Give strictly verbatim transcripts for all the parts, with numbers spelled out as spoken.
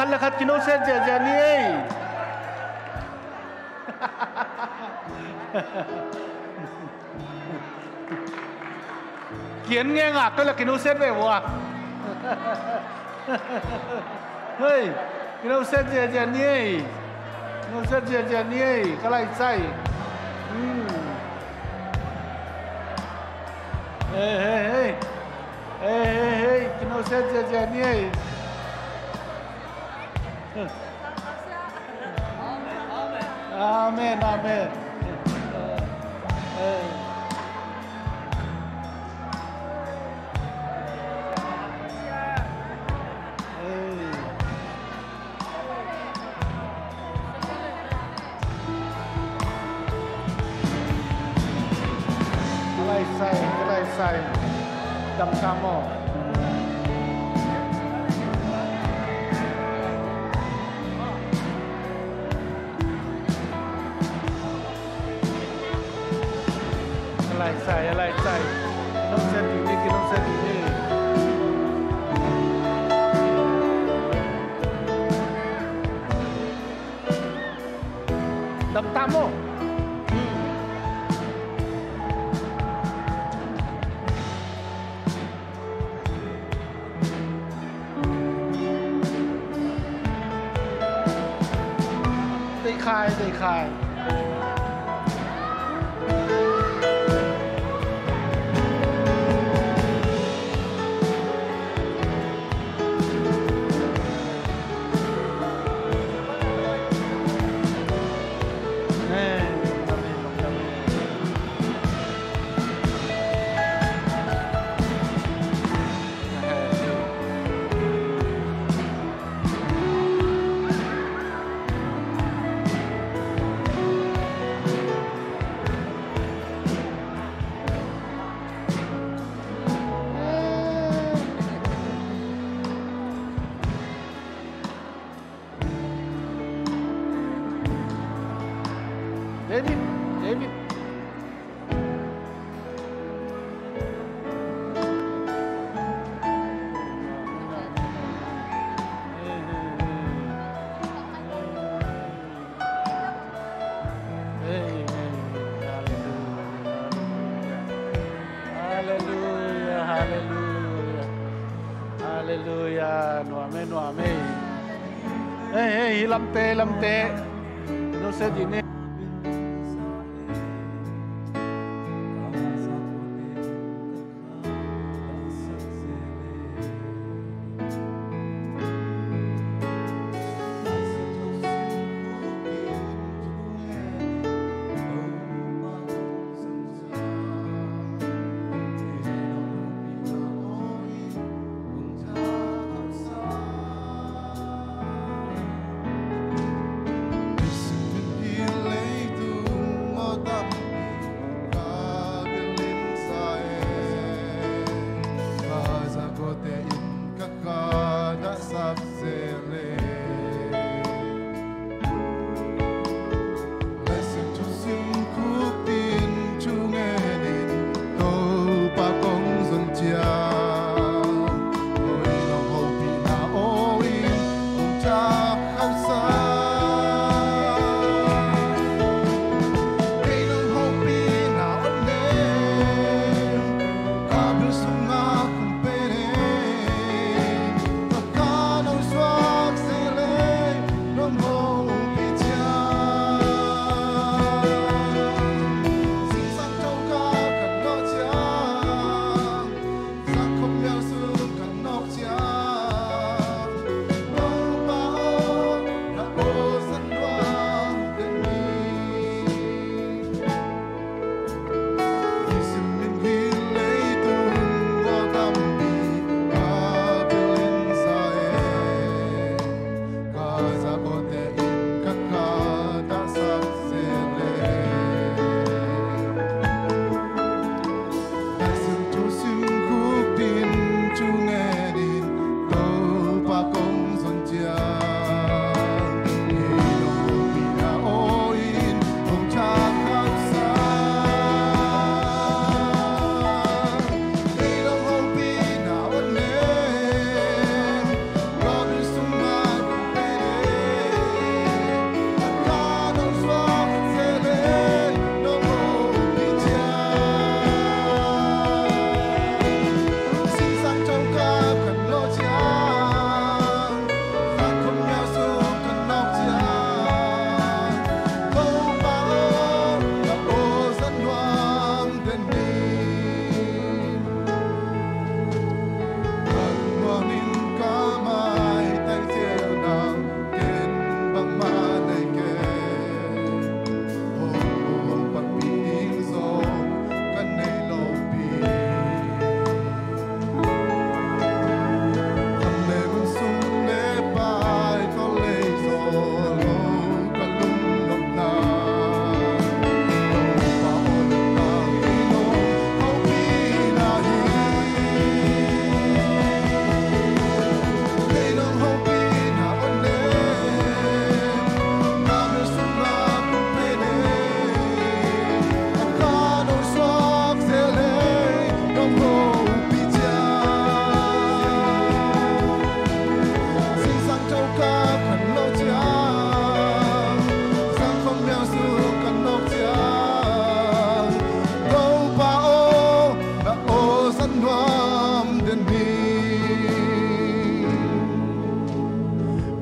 Khat le khat kinoset ziahziah ni ei. Kian nge ngak kei le kinoset ve ua. Hei, kinoset ziahziah ni ei. Kinoset ziahziah ni ei, ka lai sai. Hmm. Hei, hei, hei. Hei, hei, hei, kinoset ziahziah ni ei. Amen, amen. Hei. Hei. Ka lai sai, ka lai sai. Dam ta maw. Ka lai sai, ka lai sai. Nong sia ding ni, ki nong sia ding ni. Dam ta maw. Tei khai, tei khai. David, David. Halleluia, halleluia. Halleluia, nuam e, nuam e. Hei, hei, hi lamte, lamte. Nusia dih ni.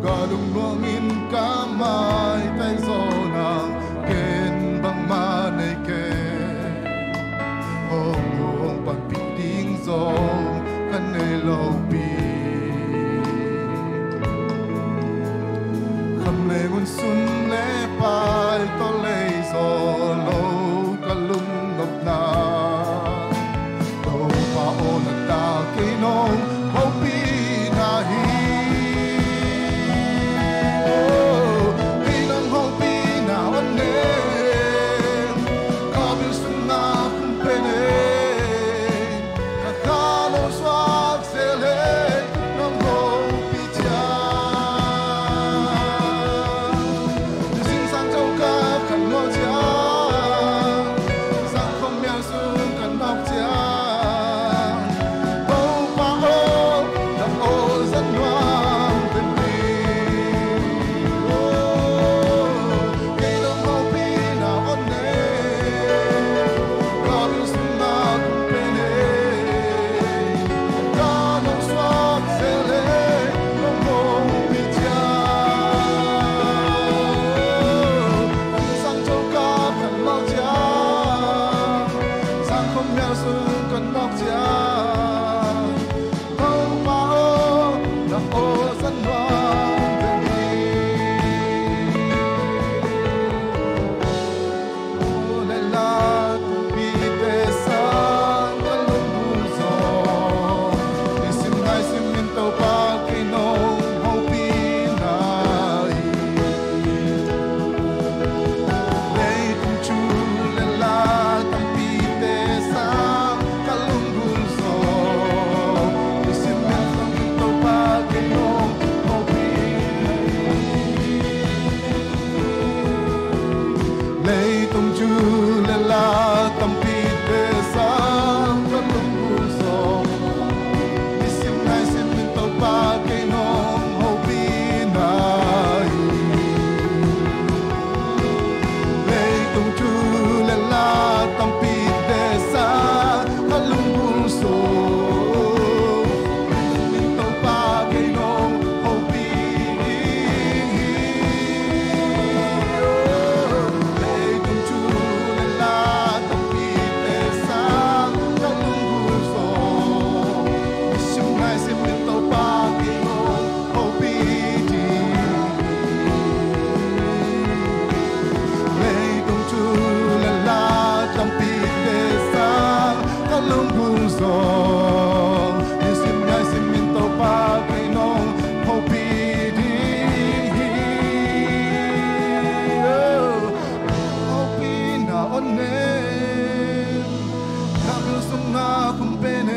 Ka lungnuam in ka maitai zaw nang, ken bangmah nei kei. Hong nu hong panpih ding zong ka nei lo pi. Kham le ngun, sun le pai, tawlei zaw lo ka lungnopna. Topa aw, na ta kei nong hopihna hi. Oh, kei nong hopihna aw ne. Ka bil sungah khum pen e. Ka kha lo suak se le nong hopih ciang. Zingsang cokap khat ngawh ciang, zangkhom mial sung ka nawk ciang, Topa aw, na aw zat nuam pen hi. Oh, kei nong hopihna aw ne. Ka bil sungah khum pen e. Ka nong suak se le nong hopih ciang. Sang cokap khat ngawh ciang, zangkhom mial sung ka nawk ciang, Topa aw, na aw zat nuam pen hi. Lei le la tampite sang ka lunggulh zaw, nisim naisim in Topa kei nong hopihna hi. Leitung cu le la tampite sang ka lunggulh zaw, nisim naisim in Topa kei nong hopihna hi. Leitung cu le la tampite sang ka lunggulh zaw, nisim naisim in Topa kei nong hopihna hi. Leitung cu le la tampite sang ka lunggulh zaw, Topa kei nong hopih hi. Leitung cu le la tampite sang ka lunggulh zaw, nisim naisim in Topa kei nong hopih ding hi. Leitung cu le la tampite sang ka lunggulh zaw, nisim naisim in Topa kei nong hopih ding hi. Hopihna aw ne. Ka bil sungah khum pen e.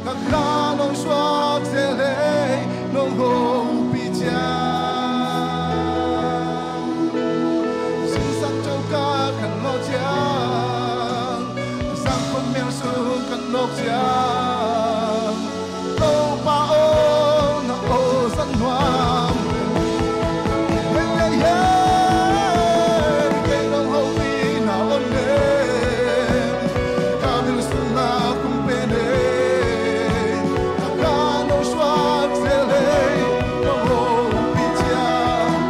Ka kha nong suak se le nong hopih ciang, zingsang cokap khat ngawh ciang, zangkhom mial sung ka nawk ciang, Topa aw, na aw zat nuam. Hey, hey, hey. Kei nong hopihna aw ne. Ka bil sungah khum pen e. Ka kha nong suak se le nong hopih ciang,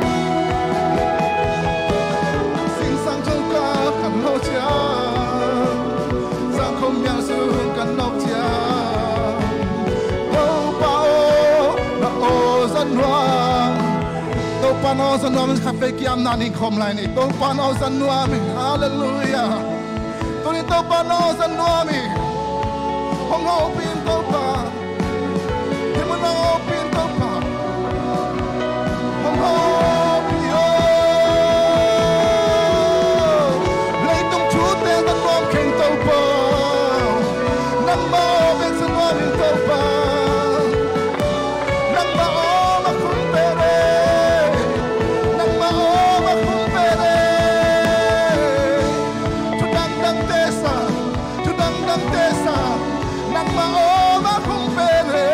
zingsang cokap khat ngawh ciang, zangkhom mial sung ka nawk ciang, Topa aw, na aw zat nuam. Topa na aw zat nuam in khatvei kiamna ning khawm lai ni. Topa na aw zat nuam in. Halleluiah. Tuni Topa na aw zat nuam in. Hong hopih in Topa. Hih mun hong hopih in Topa. Hong hopih aw. Leitung thute zat nuam khin Topa. Nangmah aw bek zat nuam in Topa. Nangmah aw mah khum pen e. Nangmah aw mah khum pen e. Thu dangdangte sang, thu dangdangte sang, nangmah aw mah khum pen e.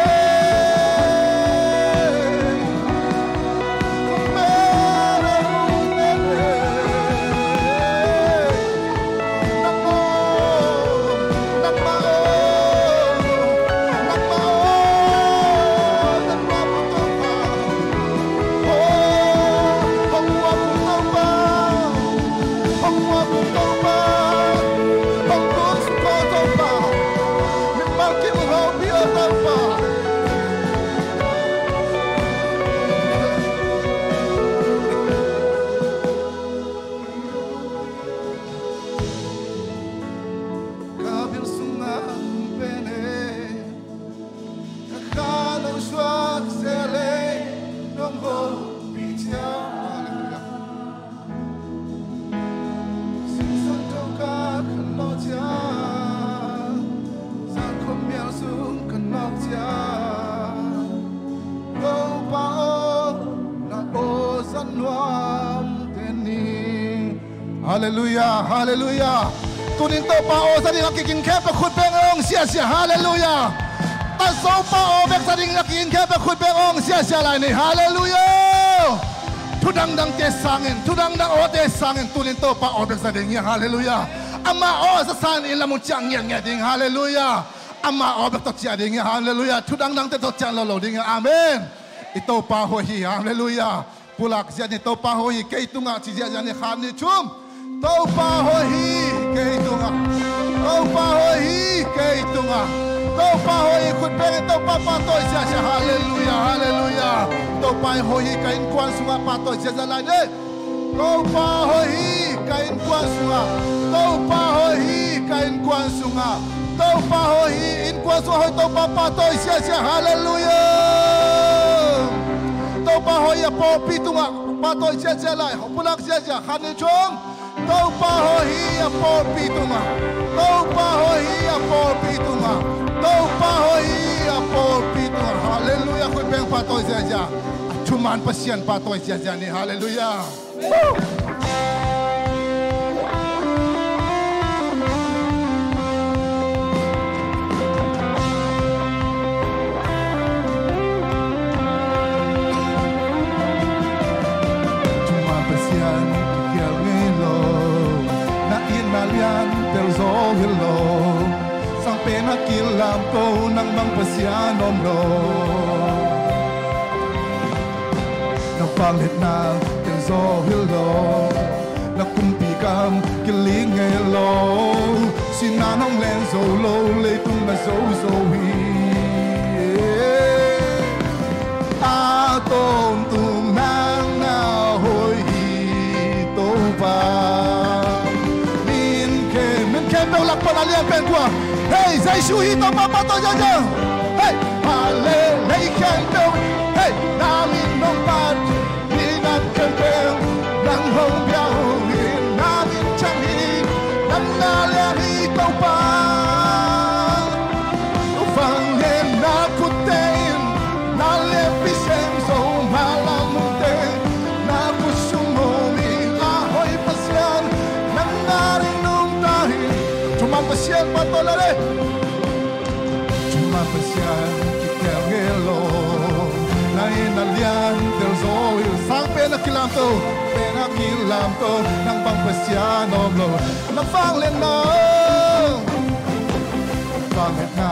nuam teni. Halleluiah, halleluiah. Tunin Topa aw za ding a kikin khempeuh khut beng hong siasia. Halleluiah. Tasopa aw bek za ding a kikin khempeuh khut beng hong siasia lai ni. Halleluiah. Thu dangdangte sangin, thu dangdang awte sangin tunin Topa aw bek za ding hi. Halleluiah. Ama aw za sangin inn lam uh ciah ngiatngiat ding. Halleluiah. Ama aw bek tawh ciah ding hi. Halleluiah. Thu dangdangte tawh ciah lo lo ding hi. Amen. I Topa hoih hi. Halleluiah. Pulak ziahziah ni, Topa hoih hi kei tungah ci ziahziah ni, khat nih thum. Topa hoih hi kei tungah. Topa hoih hi kei tungah. Topa hoih hi, khut bengin Topa pahtawi ziahziah. Halleluiah, halleluiah. Topa hoih hi, ka innkuan sungah pahtawi ziahziah lai ni. Topa hoih hi ka innkuan sungah. Topa hoih hi ka innkuan sungah. Topa hoih hi, innkuan sungah hoih, Topa pahtawi ziahziah. Halleluiah. Topa hoih hi a pawlpi tungah pahtawi ziahziah lai. Pulak ziahziah, khat nih thum. Topa hoih hi a pawlpi tungah. Topa hoih hi a pawlpi tungah. Topa hoih hi a pawlpi tungah. Halleluiah. Khut beng pahtawi ziahziah. A thuman Pasian pahtawi ziahziah ni. Halleluiah. Thuman Pasian kikhial ngei lo, na itna lian tel zaw hi lo. Sangpen a kilamto, nang bang Pasian om lo. Na vangliatna tel zaw hi lo, na kumpi gam kiling ngei lo. Sihna nong len zo lo, leitung na zo zo hi. A tawntung nang na hoih hi Topa. Min khem, min khempeuh lak pan a lian pen kua? Hei, Jesu hi Topa, pahtawi ziahziah. Hei, Hallel, lei khempeuh. Hei, na min hong pat, minam khempeuh nang hong biak uh hi, na min thang hi, nang na lian hi Topa. Vangliatna khutte in na lianpi sem zo, mailam hunte na khut sung om hi. A hoih Pasian, nang na ding nungta hi. Thuman Pasian pahtawi lai ni. Thuman Pasian kikhial ngei lo, na itna lian tel zaw hi. Sangpen a kilamto, pen a kilamto, nang bang Pasian om lo. Na vangliatna, vangliatna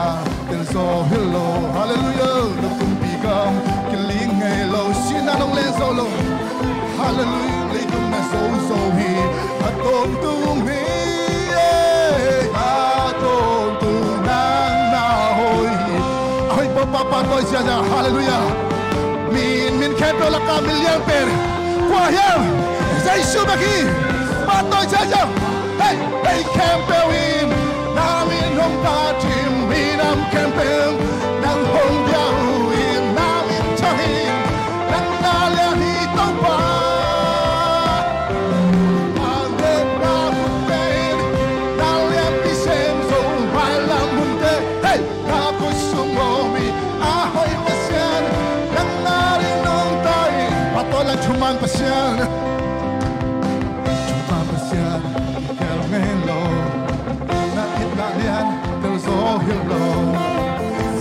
tel zaw hi lo. Halleluiah. Na kumpi gam kiling ngei lo. Sihna nong len zo lo. Halleluiah. Leitung na zo zo hi. A tawntung hi, eh, a tawntung nang na hoih hi. A hoih Topa pahtawi ziahziah. Halleluiah. Min, min khempeuh lakah min lian pen kua hiam? Jesu bek hi. Pahtawi ziahziah. Hei, hei khempeuh in na min hong pat hi, minam khempeuh nang hong biak uh hi, na min thang hi, nang na lian hi Topa. Vangliatna khutte in na lianpi sem zo, mailam hunte, hei, na khut sung om hi. A hoih Pasian, nang na ding nungta hi. Pahtawi lai, thuman Pasian. Thuman Pasian kikhial ngei lo, na itna lian tel zaw hi lo.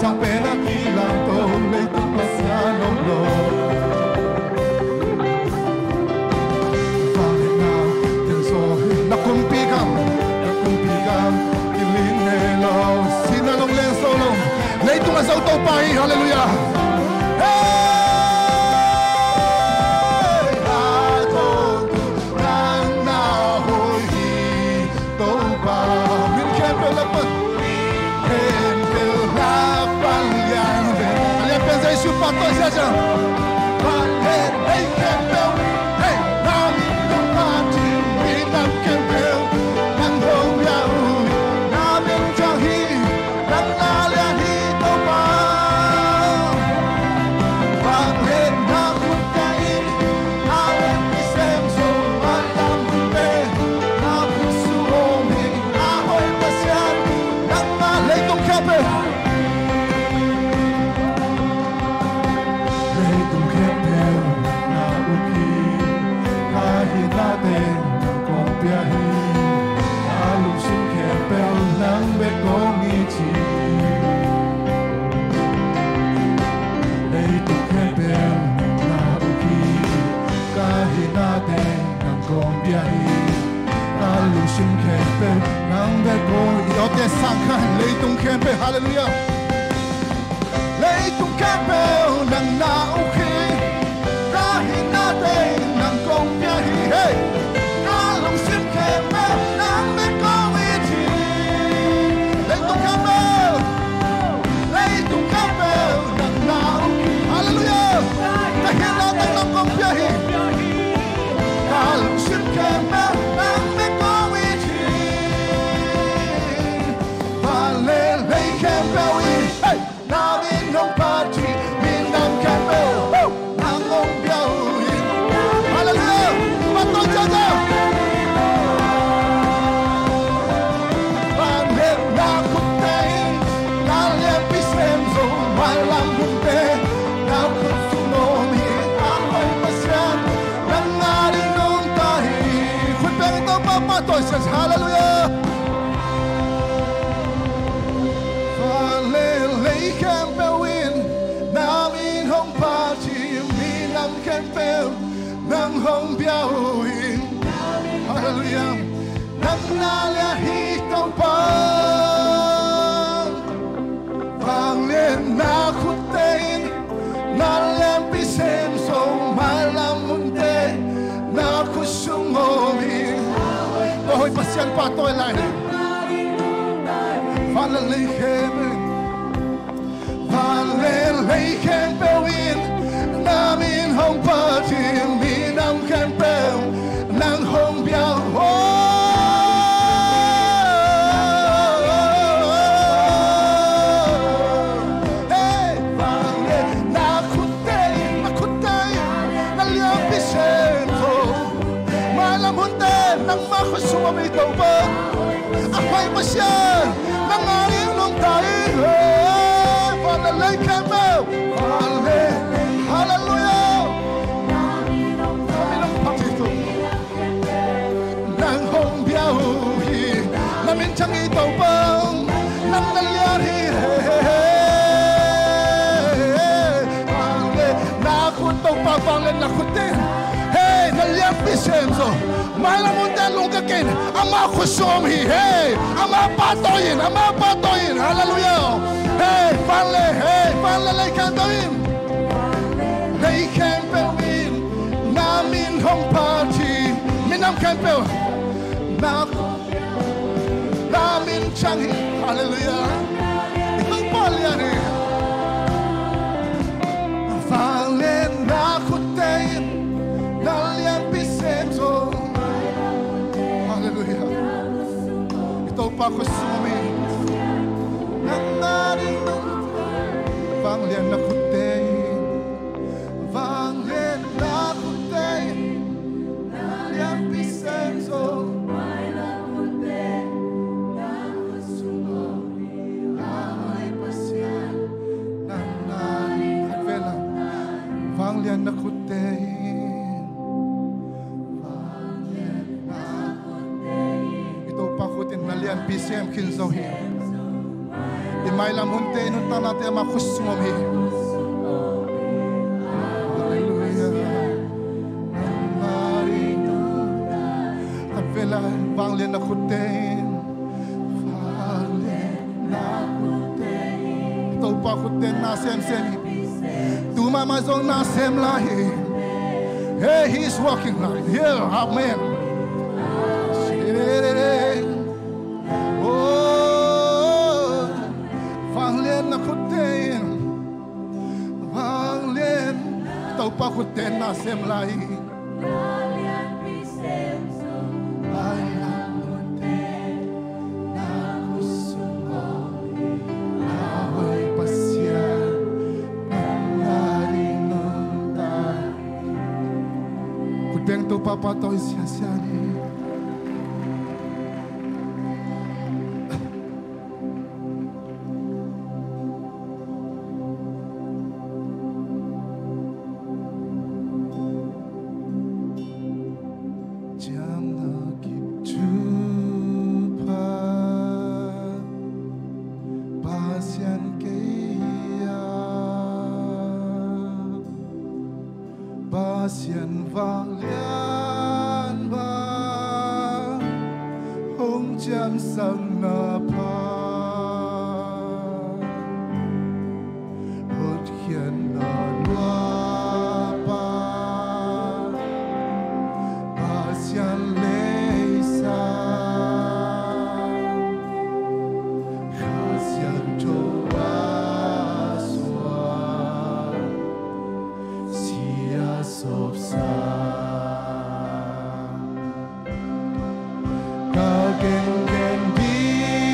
Sangpen a kilamto, leitung Pasian om lo. Vangliatna tel zaw hi, na kumpi gam, na kumpi gam kiling ngei lo. Sihna nong len zo lo. Leitung a zo Topa hi. Halleluiah. Hei! A zo Ka lungsim khempeuh nang bek aw. I awte sang kha, leitung khempeuh, hallelujah. Leitung khempeuh nang na uk hi. Ka hinate nang kong pia hi, hey. Ka lungsim khempeuh nang bek kong it hi. Leitung khempeuh, leitung khempeuh nang na uk hi. Hallelujah. Ka hinate nang kong pia hi. Ka lungsim khempeuh nang bek kong it hi. Van le lei khempeuh in, hey, na min hong phat hi. Minam khempeuh, woo, nang hong pia uh hi. Hallelujah. Phat tawi ciat a. Van le na khutte in na lianpi sem zo, mailam hunte na khut sung om hi. A hoih Pasian, nang ading nungta hi. Khut beng in Topa phat tawi ciat a. Hallelujah. Van le lei khempeuh in na min hong phat hi. Minam khempeuh nang hong pia uh hi. Hallelujah. Nang na lian hi Topa. Vanglian na khutte in na lianpi sem zo, mailam hunte na khut sung om hi. Tua hoih Pasian pahtawi lai ni. Van le lei khempeuh in, van le lei khempeuh in na min hong phat hi. Minam khempeuh nang hong pia uh hi. Hey, vanglian na khutte in, na khutte in na lianpi sem zo, mailam hunte nangmah khut sung om hi Topa. A hoih Pasian, nang ading nungta hi. Hey, van le lei khempeuh, van le, hallelujah. Nang hong pia uh hi. Na min thang hi Topa. Nang na lian hi. Vanglian na khut, Topa, vanglian na khutte in, hey, na lianpi sem zo, mailam hunte lungkia kei in. Amah khut sung om hi. Hey, amah pahtawi in, amah pahtawi in. Hallelujah. Hey, van le, hey, van le lei khempeuh in, lei khempeuh in na min hong phat hi. Minam khempeuh na, na min thang hi. Hallelujah. I Topa lian hi. Vanglian na khutte in na lianpi sem zo. Hallelujah. I Topa khut sung om hi. Nang ading nungta hi. Vanglian na khutte in, vanglian na khutte in na lianpi sem zo, mailam hunte na khut sung om hi. A hoih Pasian, nang ading nungta hi. Vanglian na khutte in, i Topa khut in na lianpi sem khin zo hi. I mailam hunte, i nuntaknate amah khut sung om hi. Hallelujah. Khatvei lai, vanglian na khutte in, vanglian na khutte in, i Topa khutte in na semsem hi. Tu mahmah zong na sem lai hi. Hey, he is working right here. Amen. Oh, vanglian na khutte in, vanglian, Topa khutte in na sem lai hi. Mailam hunte na khut sung om hi. A hoih Pasian, nang ading nungta hi. Khut beng, Topa pahtawi siasia ni. Ciamna kip thupha Pasian kei a, Pasian vanglian bang. siamsakna pha, hotkhiatna nuapa, Pasian leisang, Kha Siangtho a suak, sia sopsang. Ka kenken ding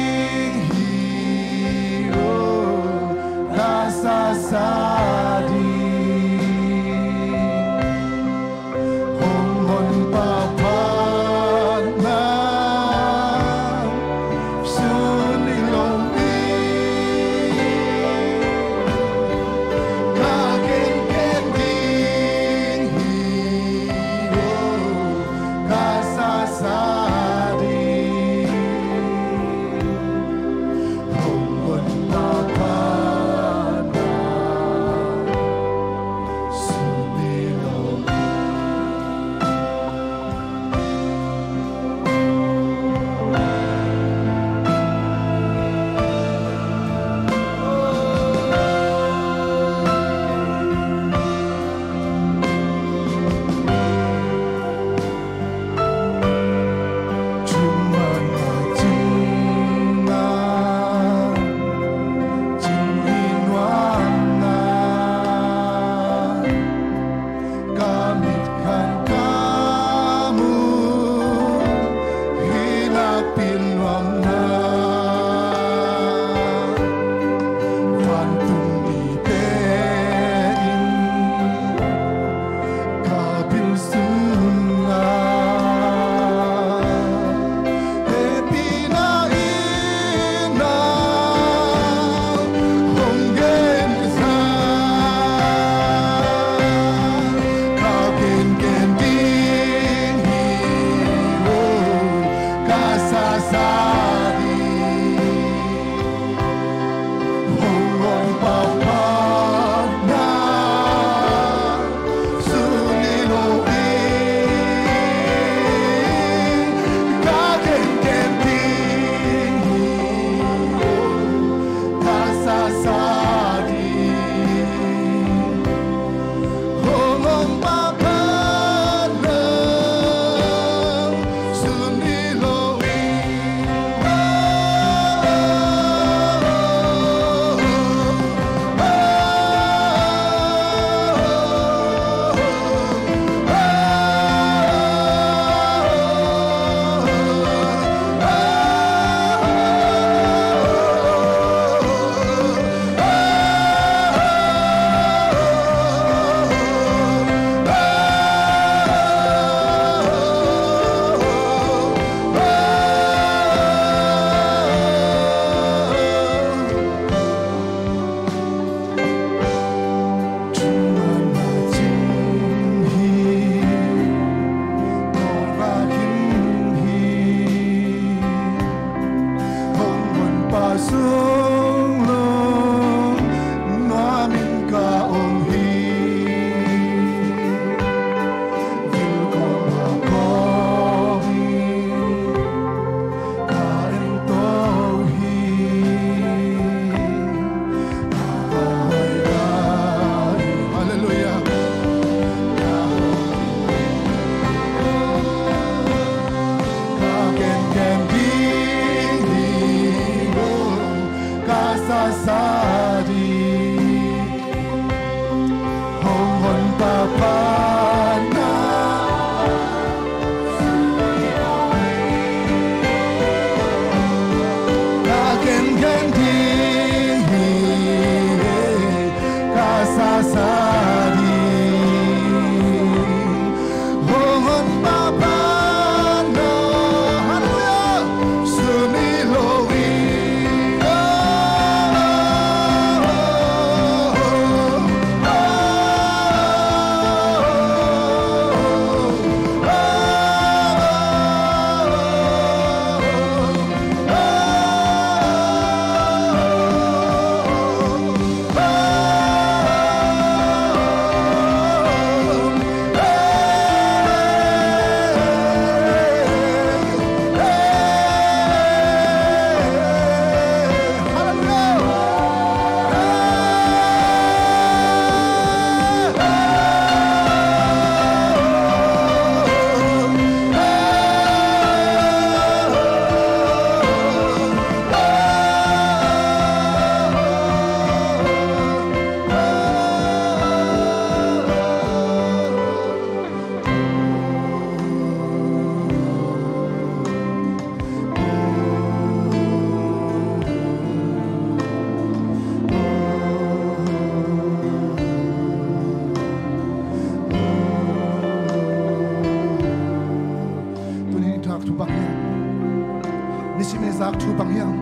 Thu bang hiam?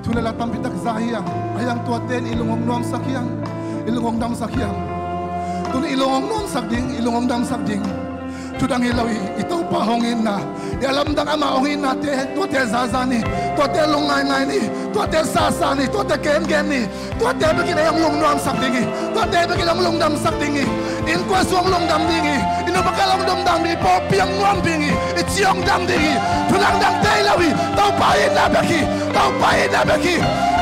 Thu le la tampi tak za hiam? A hiang tuate in i lung hong nuamsak hiam? I lung hong damsak hiam? Tuni i lung hong nuamsak ding, i lung hong damsak ding. Thu dang hi lo hi, i Topa hong itna. I a lamdang ama hong itnate, tuate zaza ni, tuate lungngaingai ni, tuate sasa ni, tuate gengen ni. Tuate bekin ei hong lungnuamsak ding hi. Tuate bekin hong lungdamsak ding hi. Innkuan sung hong lungdam ding hi. I nu pakal hong lungdam ding hi. Pawlpi hong nuam ding hi. I ci hong dam ding hi. Thu dangdang tei lo hi. Topa itna bek hi. Topa itna bek hi.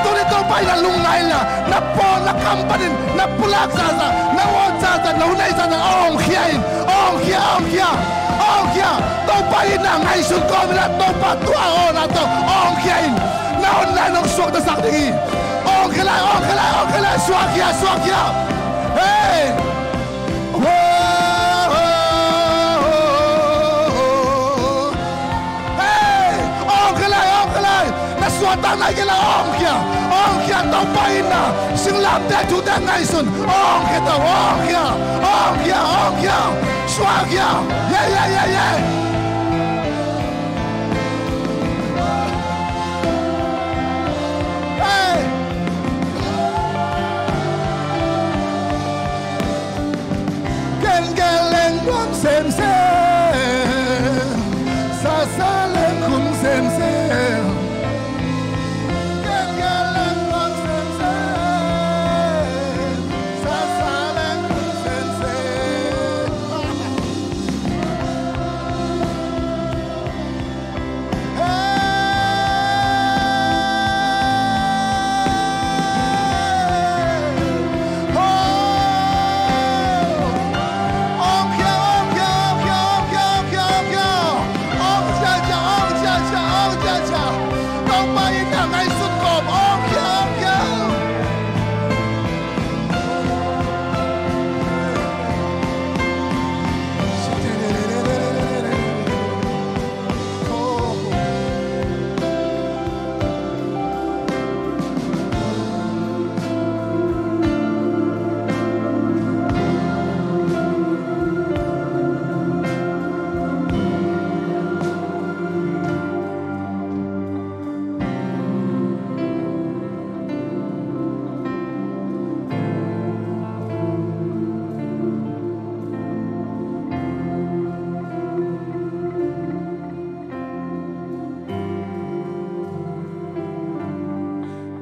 Tuni Topa itna lungngai inla, na pawl, na kam panin, na pulak zaza, na awn zaza, na hun ei zaza a hong khia in. A hong khia, a hong khia, a hong khia. Topa itna ngaihsun kawm inla, Topa tua a awna tawh a hong khia in. Na online hong suaktasak ding hi. Awngkhe lai, awngkhe lai, awngkhe lai, suakkhia, suakkhia. Hey! Hey! Awngkhe lai, awngkhe lai. Na suahtakna kei lai, awngkhia, awngkhia. Topa itna, singlamteh thute ngaihsun. Awngkhia tawh, awngkhia, awngkhia, awngkhia. Suakkhia. Yeah, yeah, yeah, yeah. Hey! Gengen leng nuam semsem, sasa leng khum semsem. Gengen leng nuam semsem, sasa leng khum semsem.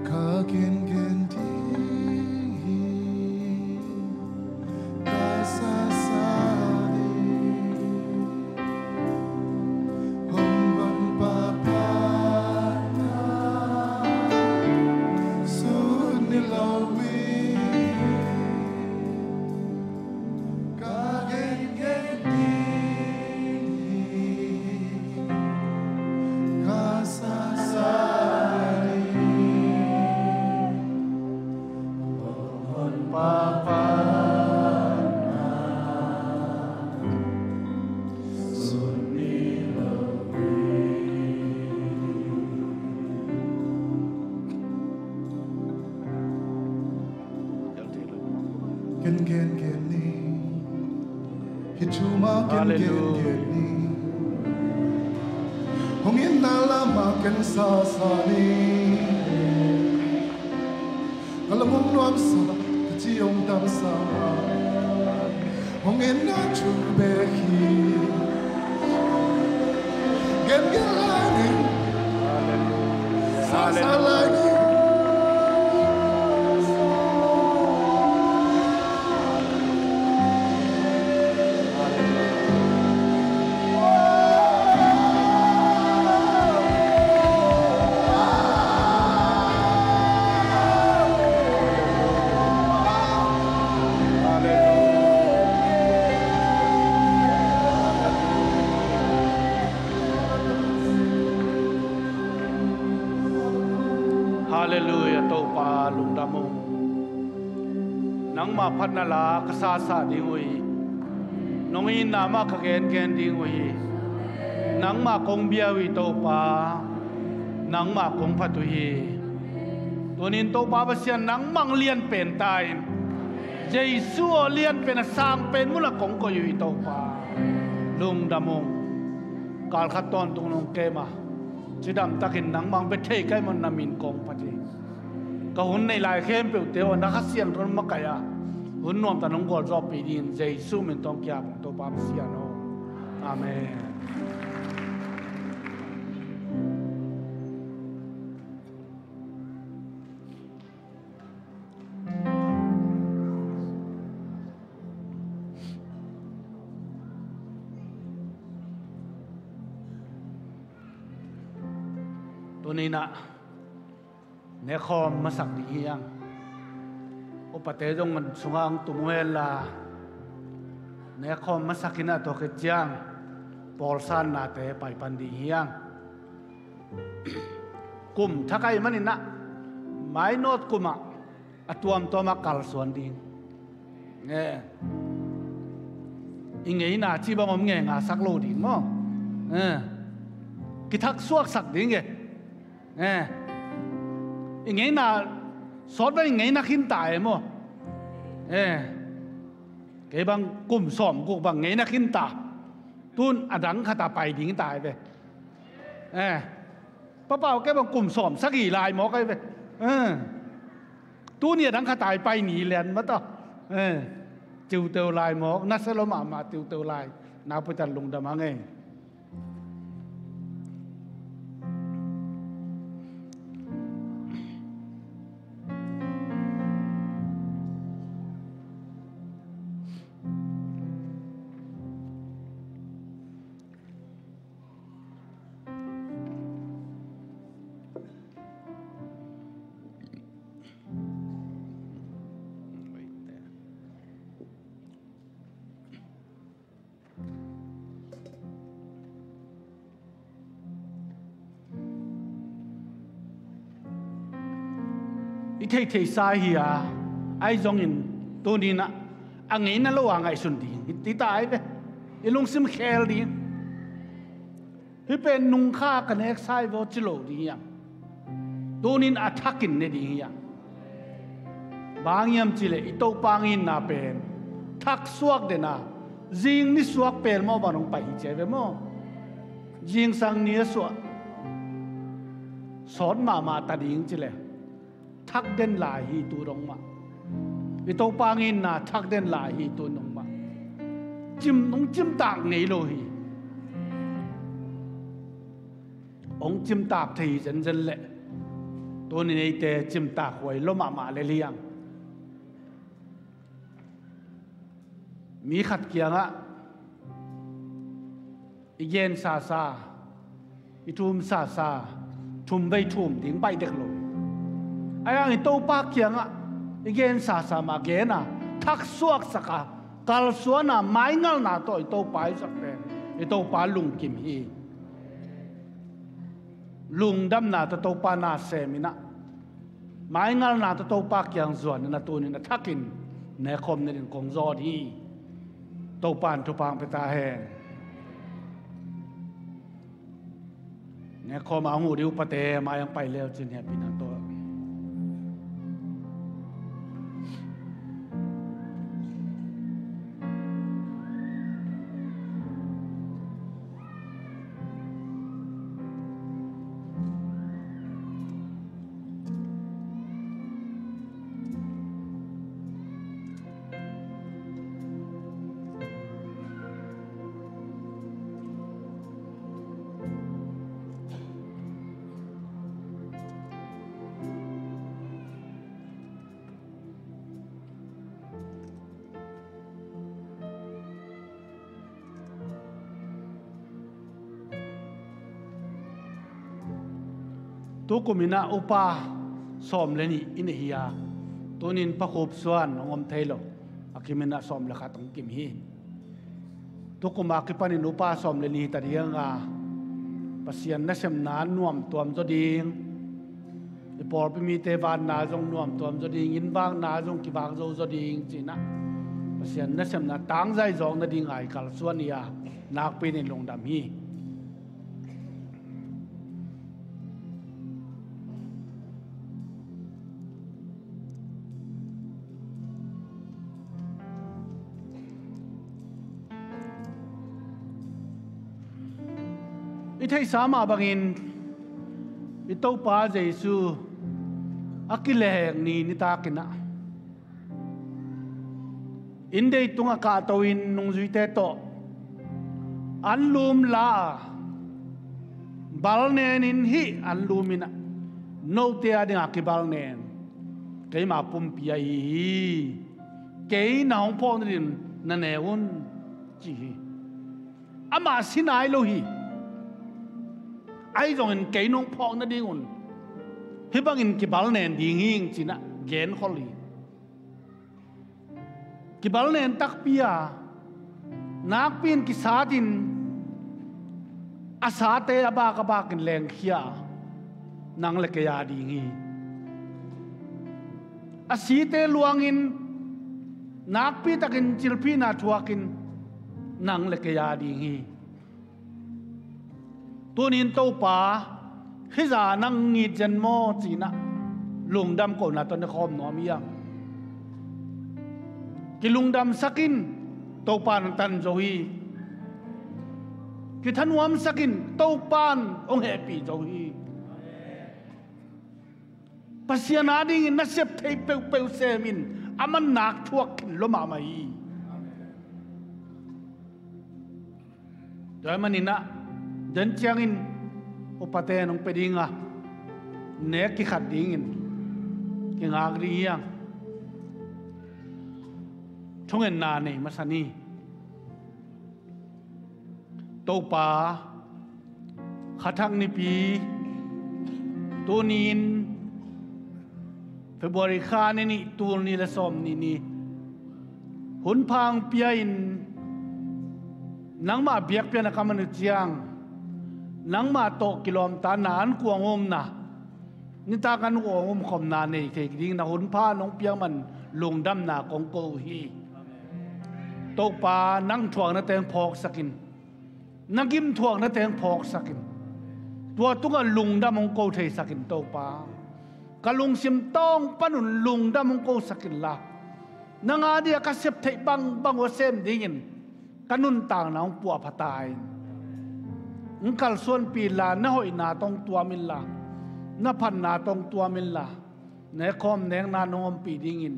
Ka gengen ding hi, ka sasa ding. Hong Honpa pan na sut ni lo hi. Ka gengen ding hi, ka sasa ding hi. Hong Honpa pan na sut ni lo hi. Gen, gen, gen ni. Hih thu mah gen, gen, gen ni. Hong itna lamah ken sasa ni. Ka lung hong nuamsa, ka ci hong damsa. Hong itna thu bek hi. Gen, gen lai ni. Sasa lai ni. Halleluiah, Topa lungdam ung. Nangmah phatna la ka sasa ding uh hi. Nong itna mah ka gengen ding uh hi. Nangmah kong bia uh hi Topa. Nangmah kong phat uh hi. Tunin Topa Pasian nangmah lianpen ta in. Jesu aw lianpen a sangpen munah kong koih uh hi Topa. Lungdam ung. Kal khat tawntung nong kem a. Cidam takin nangmah hong bia thei ka hih manin na min kong phat hi. Ka hun nei lai khempeuhte aw, na Kha Siangtho makaih a, hun nuamtak nong gualzawhpih dingin Jesu min tawh kiap ung, Topa Pasian aw. Amen. Tuni-in ah nekkhawm masak ding hi hang. Upate zong sungah hong tum uh henla, nekkhawm masak in ah, tua khit ciang pawlsannate paipan ding hi hang. Kum thak ahih manin ah, mainawt kum ah a tuamtuam ah kalsuan ding. Eh. I ngeina cih bang om ngenga sak lo ding maw? Eh. Kithaksuaksak ding e. Eh. I ngeina sawt bang i ngeina khinta e maw? Eh. Kei bang kum sawmguk bang ngeina khinta. Tun a dang khat ah pai ding ta e ve. Eh. Papa aw, kei bang kum sawmsagih lai mawk ahi ve. Eh. Tuni a dang khat ah pai ni lian mah ta. Eh. Ciuteu lai mawk, nasia lua mahmah ciuteu lai. Nakpi tak lungdam hang e. I theihtheihsa hi a, ahi zongin tuni-in ah a ngeina lo a ngaihsun ding hi ta ahi ve. I lungsim khel ding. Hih pen nungkha ka neksa hi vaw ci lo ding hi hang. Tuni-in a thakin ne ding hi hang. Bang hiam cih leh i Topa hong itna pen thaksuak den a, zing nisuak pelmawh bang hong pai hi ci ahi ve maw? Zingsang ni a suah sawt mahmah ta ding cih leh thak den lai hi tu dong mah. I Topa hong itna thak den lai hi tu dong mah. Cim, hong cimtak ngei lo hi. Hong cimtak thei hi zenzen leh tuni-in eite cimtak huai lua mahmah lel hi hang. Mi khat kiangah i gensasa, i thumsasa, thum vei thum ding baih dek lo. Ahi hang i Topa kiangah i gensasa mah gen a, thaksuaksak a, kalsuan a, maingalna tawh i Topa i zat pen i Topa lungkim hi. Lungdamna tawh Topa na sem in ah, maingalna tawh Topa kiang zuan in ah, tuni-in a thakin nekkhawm ne dingin kong zawn hi. Topa in thupha hong pia ta hen. Nekkhawm a hong uh ding upate mai hong pai le uh cin, hehpihna tawh. Tukum in ah upa sawm le nih i nei hi a, tuni-in Pa Khup Suan hong om thei lo, a kim in ah sawm le khat hong kim hi. Tukum a kipanin upa sawm le nih hi ta ding a, Pasian nasepna nuamtuam zaw ding, i pawlpi mite vanna zong nuamtuam zaw ding, inn vakna zong kivak zo zaw ding ci-in ah, Pasian nasepna tangzai zawk nadinga i kalsuan hi a, nakpi-in lungdam hi. I theihsa mah bangin I Topa Jesu a kileheng ni nitakin ah, inn deitung a kahto-in nungzuite tawh anlum la a, balnenin hih anlum in ah, note a dingah kibalnen keima pumpi ahi hi. Kei na hong phawk nadingin na ne un, ci hi. Amah si nai lo hi. Ahi zongin kei nong phawk nadingun hih bangin kibalnen ding hi ing, ci-in ah genkhol hi. Kibalnen takpi a, nakpi in kisatin a sate a bak a bakin lengkhia a, nang le kei a ding hi. A site luangin nakpi takin cilphihna thuakin nang le kei a ding hi. Tunin Topa, hih zah nang ngit zen maw, ci-in ah lungdam kohna tawh na khawm nuam hi hang. Kilungdamsak in, Topa in hong tan zo hi. Kithanuamsak in, Topa in hong hehpih zo hi. Pasian a dingin na sep theih peuhpeuh sem in, a man nak thuak khin lua mahmah hi. Tua ahih manin ah, den ciangin upate in hong pia ding a, nek kikhat dingin kingak ding hi hang. Thungetna nei masa ni. Topa, Kha Thak Nipi, tuni-in February kha ni nih, tul nih le sawmnih ni, hun pha hong pia-in, nangmah biakpiakna ka man uh ciang, nangmah tawh kilawmtatna, an kuang umna, nitak an kuang umkhopna nei thei ding na hun pha nong piak man lungdamna kong ko uh hi. Topa, nang thuaknate hong phawksak in. Na gim thuaknate hong phawksak in. Tua tungah lungdam hong ko theisak in, Topa. Ka lungsim tawng panun lungdam hong kosak inla, nang a dia ka sep theih bangbang uh a sem dingin ka nuntakna hong puahpha ta in. Hong kalsuanpih inla, na hoihna tawh hong tuam inla, na phatna tawh hong tuam inla, na khawm nekna nong ompih dingin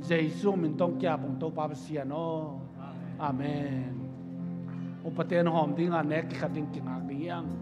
Jesu min tawh hong kiap ung, Topa Pasian aw. Amen. Upate in hawm ding a, nek kikhat ding kingak ding hi hang.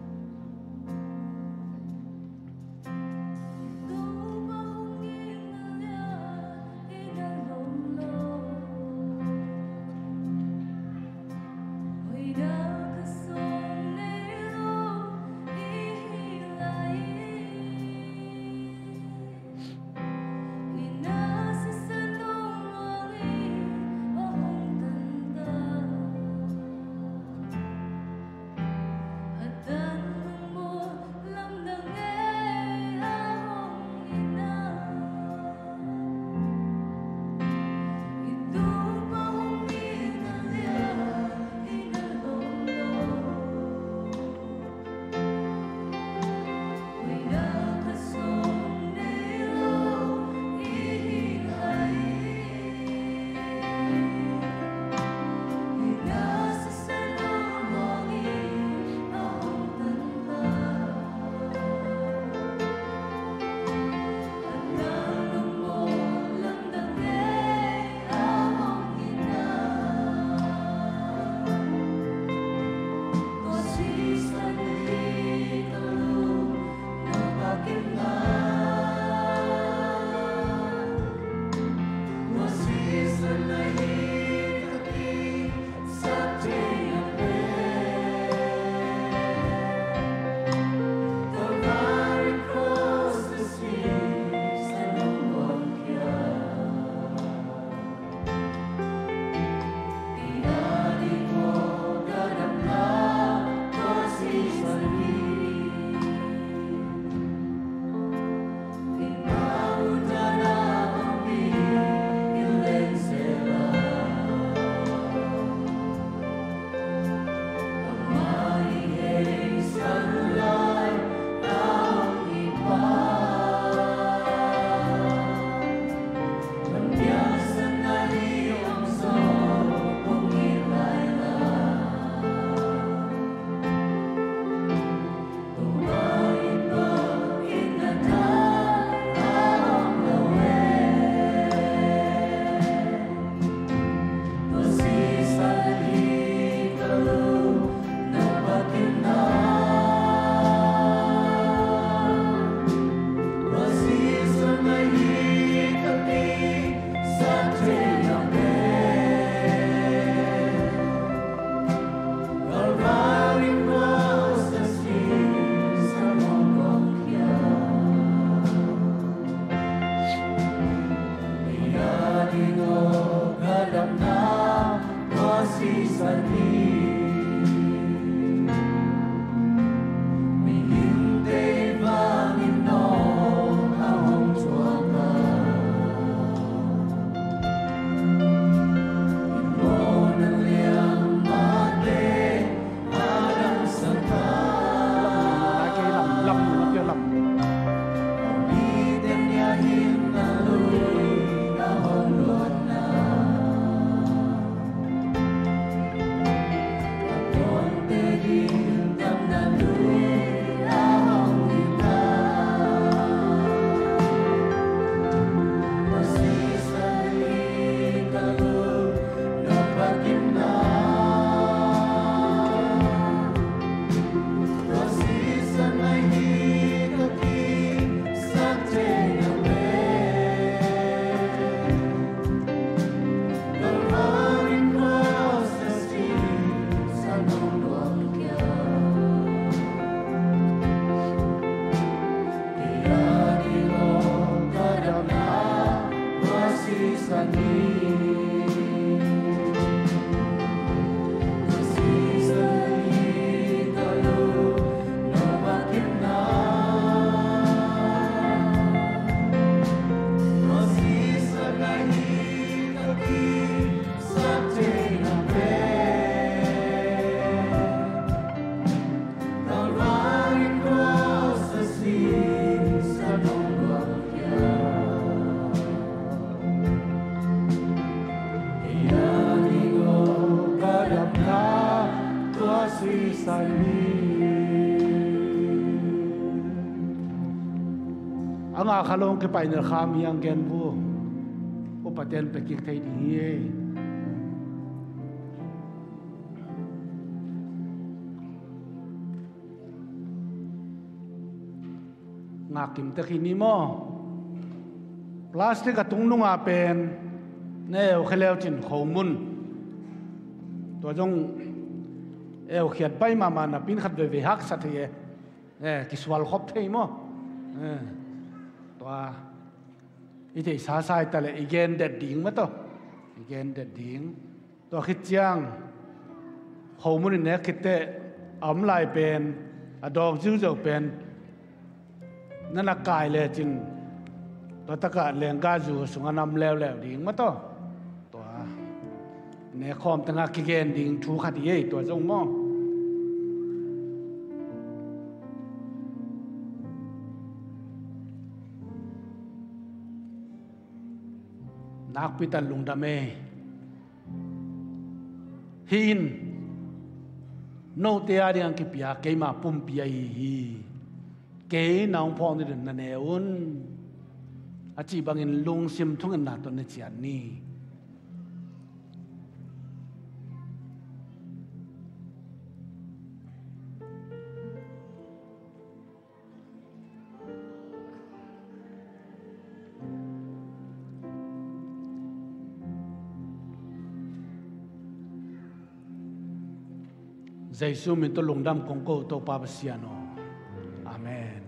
A ngah kha lo hong kipaina kha mi ang gen bu. Upaten pia kik thei ding hi. Ngak kim tek hi ni maw? Plastic a tung nunga pen na eukhia leu cin khomun tua zong eukhiat bai mahmah napi in khat veivei haksa thei e. Eh, kisual khop thei maw? Eh, tua i theihsa sa hi ta leh i gen det ding mah tawh. I gen det ding. Tua khit ciang khomun i nek khit teh a om lai pen, a dawk ziuziau pen na na kai lecin tua takah lenggahzu sungah na om leuleu ding mah tawh. Tua ne khawm tengah kigen ding thu khat hi ei, tua zong maw? Nakpi tak lungdam ei. Hih in note a ding a kipia keima pumpi ahi hi. Kei na hong phawk ni ding na ne un, a cih bangin lungsim thungetna tawh na cian ni. Jesu min tawh lungdam kong ko, Topa Pasian aw. Amen.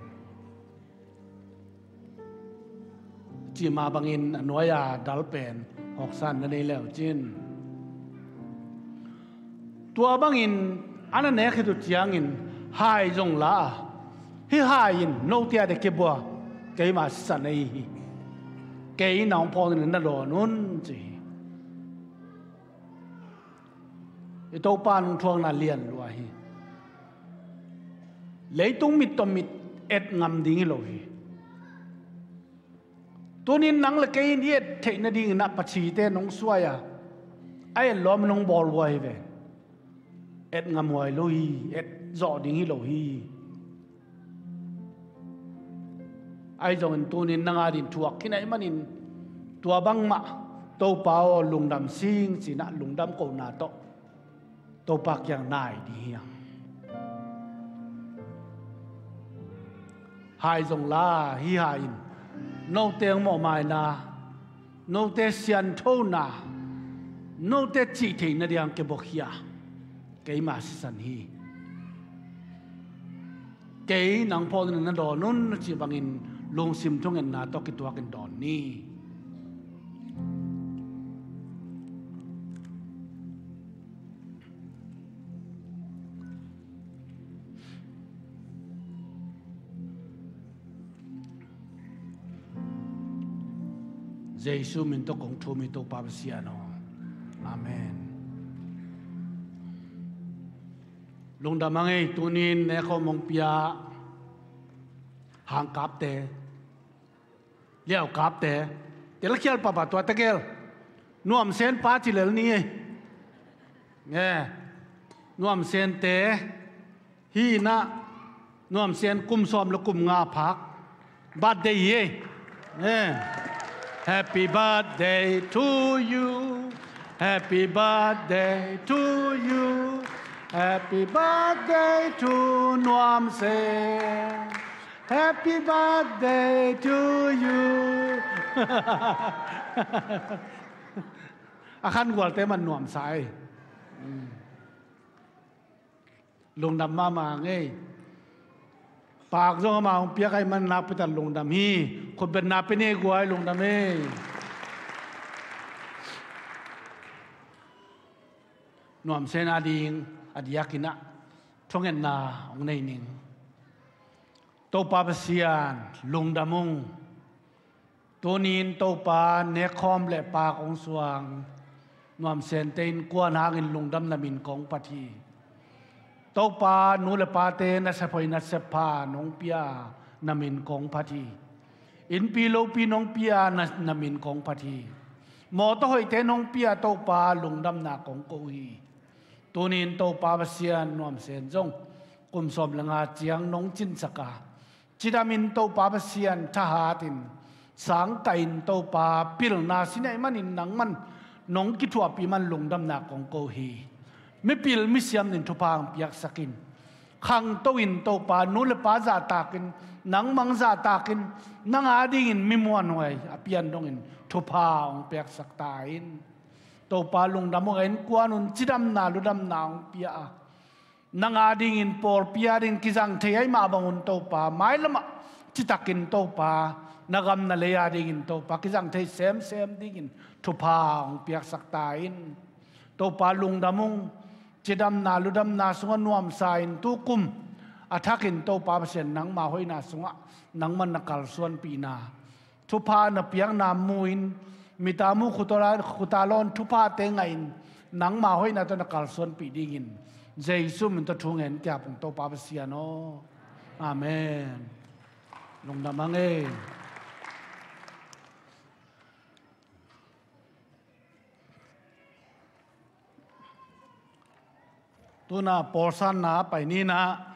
Cih mah bangin a nuai-a dal pen hawksan na nei leu cin. Tua bangin a na nek khit uh ciangin hai zong la a, hih hai in note a ding kibua keima sisan ahi hi. Kei na hong phawk ni ding na dawn un ci hi. I Topa nungthuakna lian lua hi. Leitung mit tawh mit et ngam ding hi lo hi. Tunin nang le kei in i et theih nadingin ah Pasian te nong suai a, a et lawm nong bawl huai hi ve. Et ngam huai lo hi. Et zawh ding hi lo hi. Ahi zongin tunin nang a ding thuak khin ahih manin tua bangmah Topa aw lungdam sing ci-in ah lungdam kohna tawh Topa kiang nai ding hi hang. Hai zong la, hih hai in note hong mawhmaina, note sianthona, note cihtheih nading kibuakhia keima sisan hi. Kei nang phawk ni ding na dawn un na cih bangin lungsim thungetna tawh kituakin dawn ni. Jesu min tawh kong thum hi, Topa Pasian aw. Amen. Lungdam a ngei, tunin nekhawm hong pia hangkapte, liaukapte, telkhial papa tua tegel Nuam Sen pa ci lel ni ei. Nge, Nuam Sente hi inah, Nuam Sen kum sawm le kum nga phak birthday hi ei. Nge, happy birthday to you, happy birthday to you, happy birthday to Nuam Sen. Happy birthday to you. A khan gualte man nuamsa ei. Lungdam mahmah ngei. Pak zong ama hong piak ahih man nakpitak lungdam hi. Khutbetna pia ni ei guai, lungdam ei. Nuam Sen a ding a diakinah thungetna hong nei ning. Topa Pasian, lungdam ung. Tunin Topa, nekkhawm le pak hong suang Nuam Sente innkuan hangin lungdam, na min kong phat hi. Topa, nu le pate nasep hoih nasep pha nong pia, na min kong phat hi. Innpi lopi nong pia, na, na min kong phat hi. Mawtaw hoihte nong pia, Topa, lungdamna kong ko hi. Tunin Topa Pasian, Nuam Sen zong kum sawm le nga ciang nong cinsak a, cidamin Topa Pasian thahatin, sangkahin Topa pilna sin ahih manin nangman nong kithuahpih man lungdamna kong ko hi. Mipil misiam in thupha hong piaksak in. Khangto in Topa, nu le pa zahtakin, nangmah zahtakin, nang adingin mi muanhuai a pian dongin thupha hong piaksak ta in. Topa, lungdam ung, a innkuan un cidamna ludamna hong pia a, nang adingin pawlpi adingin kizang thei ahih mah bangun Topa, mailamah citakin Topa, na gam na lei adingin Topa, kizang thei semsem dingin thupha hong piaksak ta in. Topa, lungdam ung, cidamna ludamna sungah nuamsa in tukum a thakin Topa Pasian, nangma hoihna sungah nangman na kalsuanpihna, thupha na piakna mu-in, mita mu khuta lawn, khuta lawn thuphate ngahin, nangma hoihna tawh na kalsuanpih dingin Jesu min tawh thu ngen kiap ung, Topa Pasian aw. Amen. Lungdam a ngei. Tuna pawlsanna pai ni inah.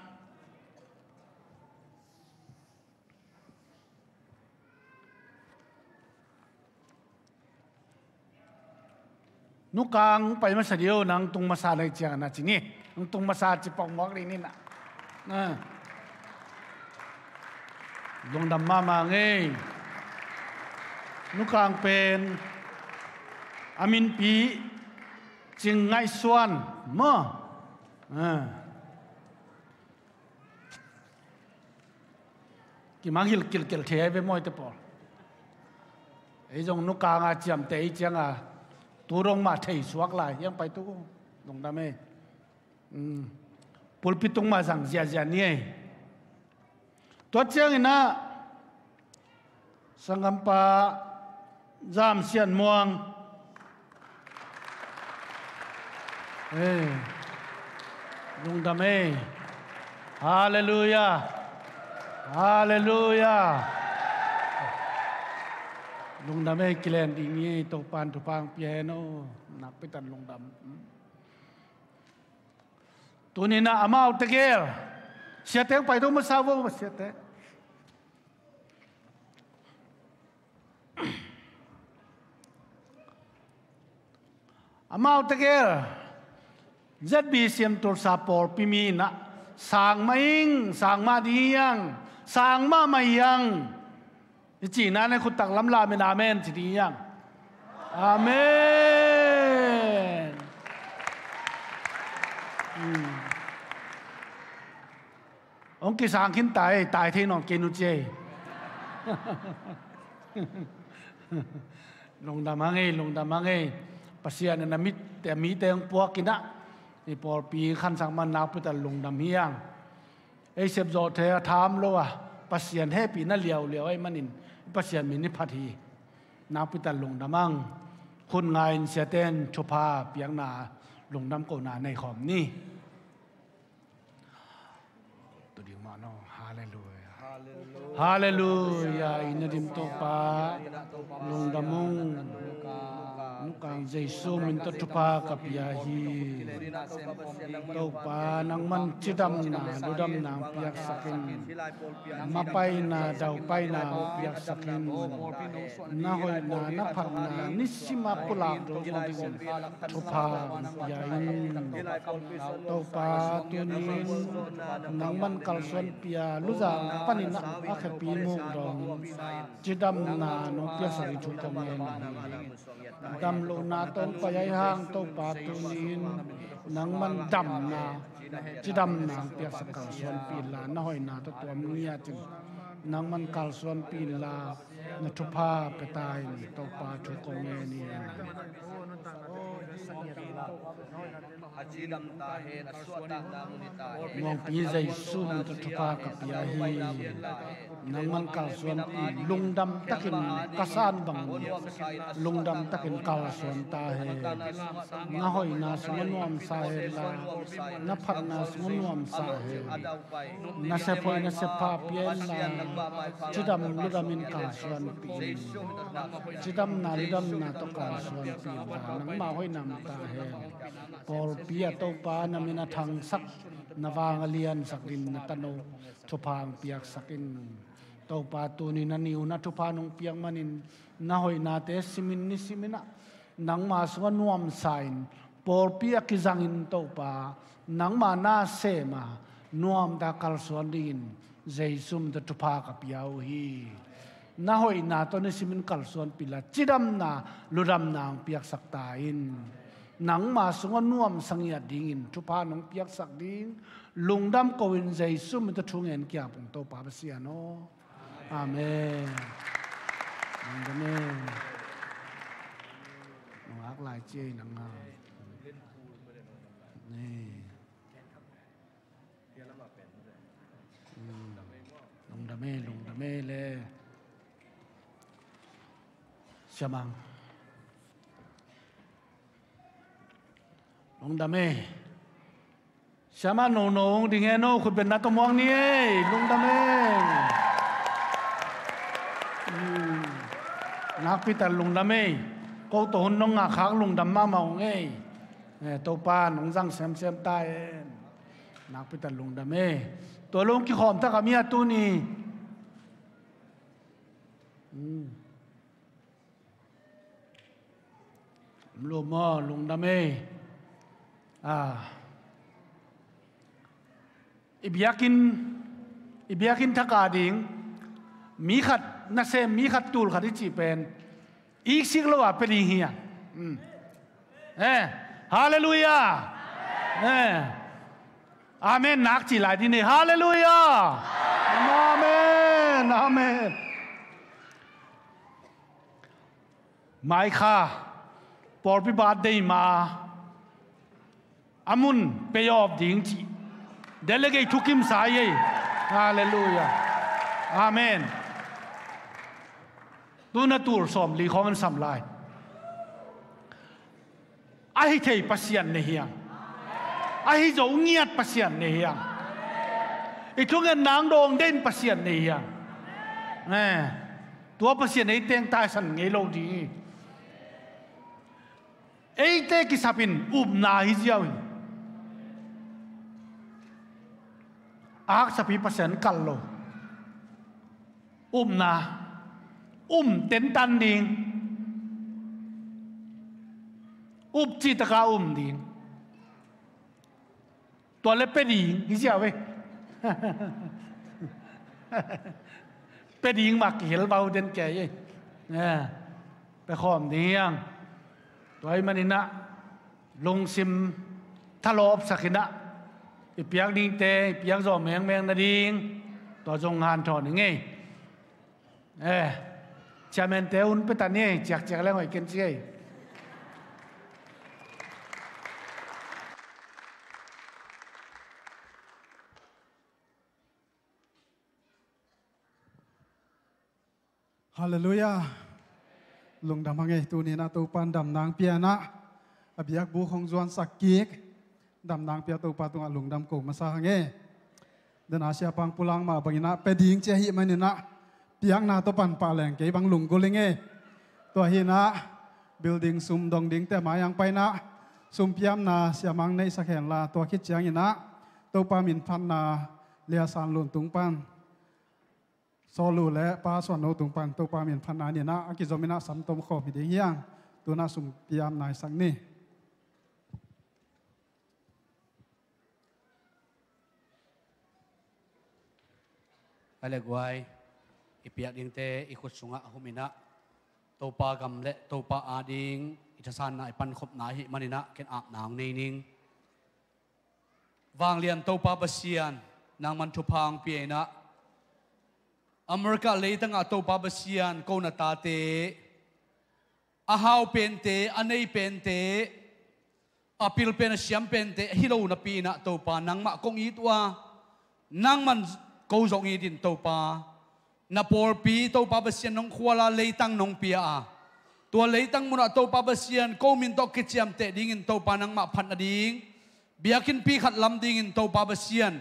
Nukang pai masa dih o, nang tung masa lai ciang na ci ni. Nang tung masa ci pok muak dih ni na. Na. Lungdam mahmah ngei. Nukang pen a minpi Cing Ngaih Suan maw. Ah. Kimang hilh kilkel thei ve mawite pawl. Ei zong nukanga ciamteh ei cianga tu dong mah thei suak lai hiang pai tu. Lungdam ei. Um, pulpit tung mah zang ziahziah ni ei. Tua cianginah sanggampa Zam Sian Muang. Ei, lungdam ei. Halleluia. Halleluia. Lungdam ei, kilen ding ei, Topan thupha hong pia hen aw. Nakpitak lungdam. Tuninah amau tegel siate hong paito masa vo, siate. Amau tegel Z B C M Tulsa pawlpi mi inah sang mah ing, sang mah ding hiang, sang mahmah hiang. I cihna ne khuttak lamlam in amen ci ding hiang. Amen. Hmm. Hong kisang khin ta ei, tai thei nawn kei nu ci ei. Lungdam hang ei, lungdam hang ei. Pasian in a mit, a mite hong puak inah i pawlpi khansak man nakpitak lungdam hiang. Ei sepzawh thei a tham lo a, Pasian hehpihna liauliau ahih manin Pasian min i phat hi. Nakpi tak lungdam ang. Hun ngai-in siate in thupha piakna lungdam kohna nei khawm ni. Tu ding mah no. Halleluia. Halleluia. I na dim Topa, lungdam ung. Nukang Jesu min tawh thupha ka pia hi. Topa, nangman cidamna, ludamna piaksak in. Mapaina, daupaina piaksak in. Na hoihna, na phatna, nisim a pulak dong dingin thupha pia in. Topa, tuni-in nangman kalsuanpih a, luzang panin a khepi muk dong cidamna nong piaksak ding thu kong ngen hi. Damlohna tawh pai ahih hang Topa, tuni-in nangman damna, cidamna hong piaksak kalsuanpih inla, na hoihna tawh tuam ngiatin nangman kalsuanpih inla, na thupha pia ta in, Topa, thu kong ngen hi. Muangpi Jesu min tawh thupha ka pia hi. Nangman kalsuanpih, lungdam takin ka san bangin lungdam takin kalsuan ta hen. Na hoihna sungah nuamsa henla, na phatna sungah nuamsa hen. Na sephoih, na seppha pia inla, cidam ludamin kalsuanpih in. Cidamna ludamna tawh kalsuanpih inla, nangma hoihna mu ta hen. Pawlpi ah Topa, na min a thangsak, na vang a liansak dingin na tanu thupha hong piaksak in. Topa, tuni-in a niu na thupha nong piak manin, na hoihnate simin nisimin ah nangma sungah nuamsa in, pawlpi ah kizangin Topa, nangma na sem a, nuamta kalsuan dingin Jesu min tawh thupha ka pia uh hi. Na hoihna tawh nisimin kalsuanpih inla, cidamna ludamna hong piaksak ta in. Nangma sungah nuamsa ngiat dingin thupha nong piaksak ding lungdam ko-in Jesu min tawh thu ngen kiap ung, Topa Pasian aw. Amen. Amen. Nungak lai ci ei nang a. Ni. Lungdam e, lungdam e le. Siamang. Lungdam e. Siamah nono hong ding e, no khutbetna tawh muak ni e. Lungdam e. Nakpi tak lungdam e. Ko tawh hun nong ngahkhak lungdam mahmah ung e. Topa nong zang semsem ta e. Nakpi tak lungdam e. Tua lo hong kikhawm thak a mi a tuni. Lum aw, lungdam e. I biakinn, i biakinn thak a ding mi khat nasem, mi khat tul khat i cih pen iksik lo a pia ding hi a. Halleluia. Amen. Nak cih lai ding hi. Halleluia. Amen. Amen. Mai kha pawlpi birthday ma a mun pay off ding cih delegate thukimsa ei. Halleluia. Amen. Tuna tul sawmli khawng an sam lai. Ahi thei Pasian nei hiang. Ahi zo ngiat Pasian nei hiang. I thungetna hong dawng den Pasian nei hiang. Tua Pasian ei teng taisan ngei lo ding hi. Eite kisapin upna hi ziau hi. Aksapi Pasian kal lo. Upna. Um tentan ding. Up cihtaka um ding. Tua le pia ding hi ziau e. Pia ding mah kihel vau den kei e. Pia khawm ding hiang. Tua ahih manin ah lungsim thalawpsak in ah i piak dingte i piak zawh mengmeng nading tua zong hanthawn hi ngei. Chairman te un pia ta ni ei, ciakciak leng hoih ken ci ei. Halleluia. Lungdam hang ei, tuni-in ah Topa in damna hong pia-in ah, a biakbuk hong zuansak kik, damna hong pia Topa tungah lungdam ko masa hang ei. Dena siapa hong pulak mah bangin ah pia ding ci ahih manin ah, piakna tawh pan pah leng kei bang lunggulh ing ei. Tua hi-in ah building sum dong dingte mai-ah hong pai-in ah, sum piamna siamah hong neihsak henla, tua khit ciangin ah Topa minphatna Lia San Lun tung pan, Sawl Lu le Pa Suan No tung pan Topa minphatna ni-in ah a kizomin ah sam tom khawm hi ding hi hang. Tu-in ah sum piamna i sak ni. Ka le guai, i piak dingte i khut sungah hum-in ah, Topa gam le Topa ading i thasanna, i pankhopna ahih manin ah ken apna hong nei ning. Vanglian Topa Pasian, nangman thupha hong pia-in ah, America leitangah Topa Pasian, ko na tate, a hau pente, a nei pente, a pil pen, a siam pente hi lo napi-in ah Topa, nangmah kong it uh a, nangman ko zong it in Topa. Na pawlpi Topa Pasian nong khual a, leitang nong pia a, tua leitang munah Topa Pasian, ko min tawh kiciamteh dingin Topa nangmah phat nading, biakinnpi khat lam dingin Topa Pasian,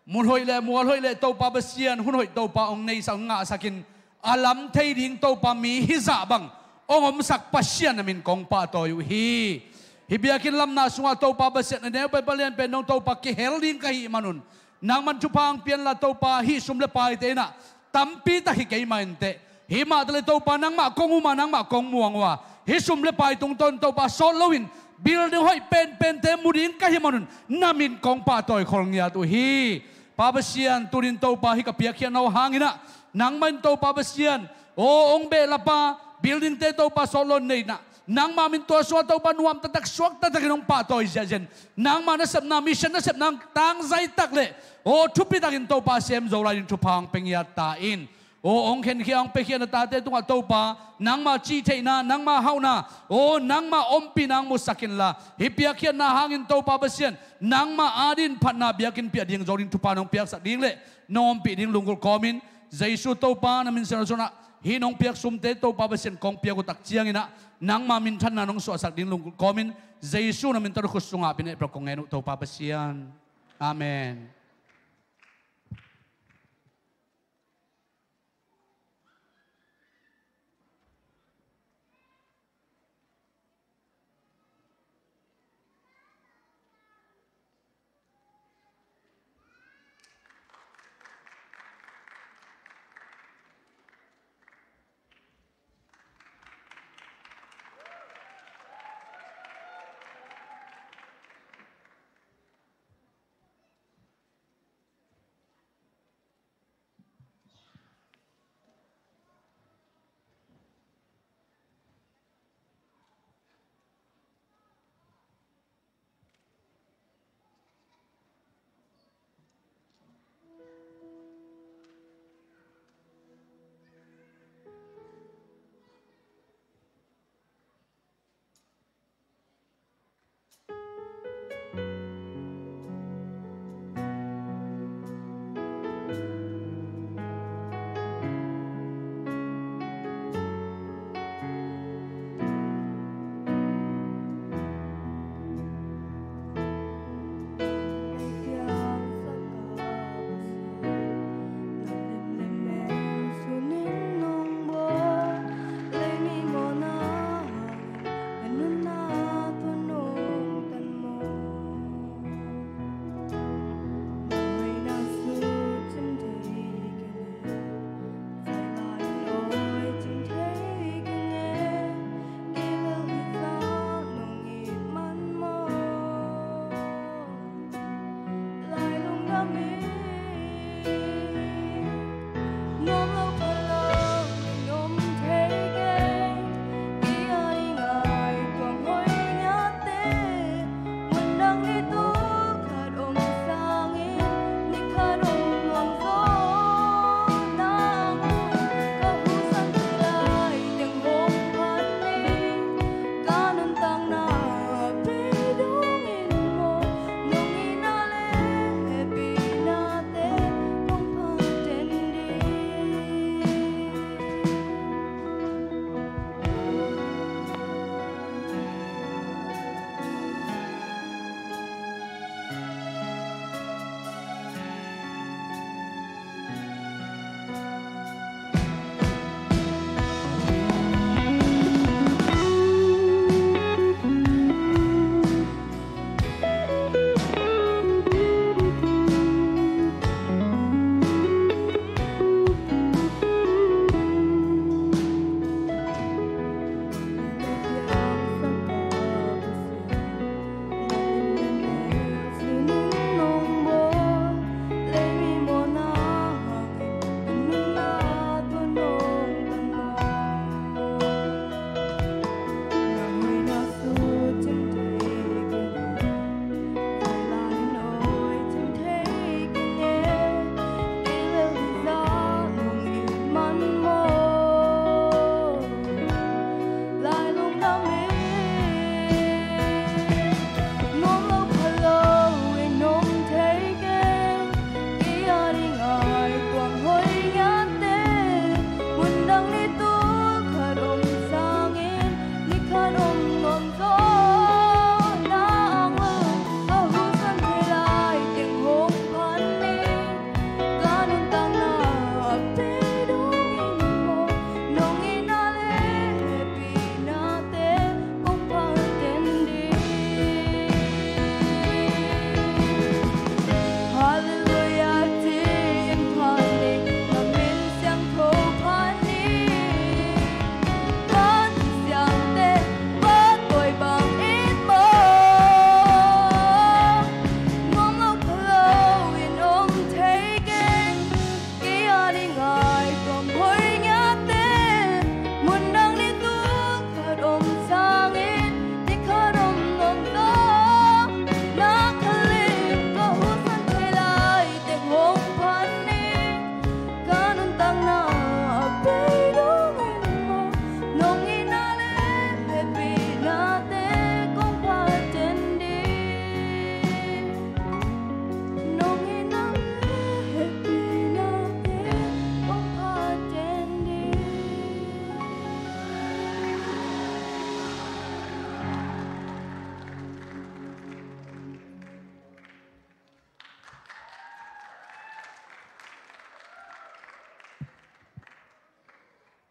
mun hoih le mual hoih le Topa Pasian, hun hoih Topa hong neisak, hong ngahsak in, a lam thei ding Topa mi hizah bang hong omsak Pasian na min kong pahtawi uh hi. Hih biakinn lamna sungah Topa Pasian, a neu pen, a lian pen dong Topa kihel ding ka hih manun, nangman thupha hong pia inla Topa, hih sum le paite in ah tampi tak hi kei mah inteh, hih mah taleh Topa nangmah kong um a, nangmah kong muang uh a, hih sum le pai tungtawn Topa sawt loin building hoih penpente mu ding ka hih manun, na min kong pahtawi khol ngiat uh hi. Pa Pasian, tuni-in Topa, hih ka piakkhiatna uh hangin ah, nangmah in Topa Pasian, aw, hong behlap a, buildingte Topa sawt lo-in nei-in ah, nangmah min tua sungah Topa nuam taktak, suak taktakin hong pahtawi ziahziah in, nangmah nasepna, mission nasepna tangzai tak le, aw, thupi takin Topa sem zo lai ding thupha hong pia ngiat ta in. Aw, hong khenkhia, hong piakhia na tate tungah Topa, nangmah cihtheihna, nangmah hauhna, aw, nangmah ompihna hong musak inla, hih piakkhiatna hangin Topa Pasian, nangmah adingin phatna, biakinnpi a ding zo ding thupha nong piaksak ding le nong ompih ding lunggulh kawmin, Jesu Topa na min siangtho sungah hih nong piak sumte Topa Pasian kong piak uh tak ciangin ah, nangmah minthanna nong suahsak ding lunggulh kawmin, Jesu na min tawh na khut sungah ap-in hehpih kong ngen uh Topa Pasian. Amen.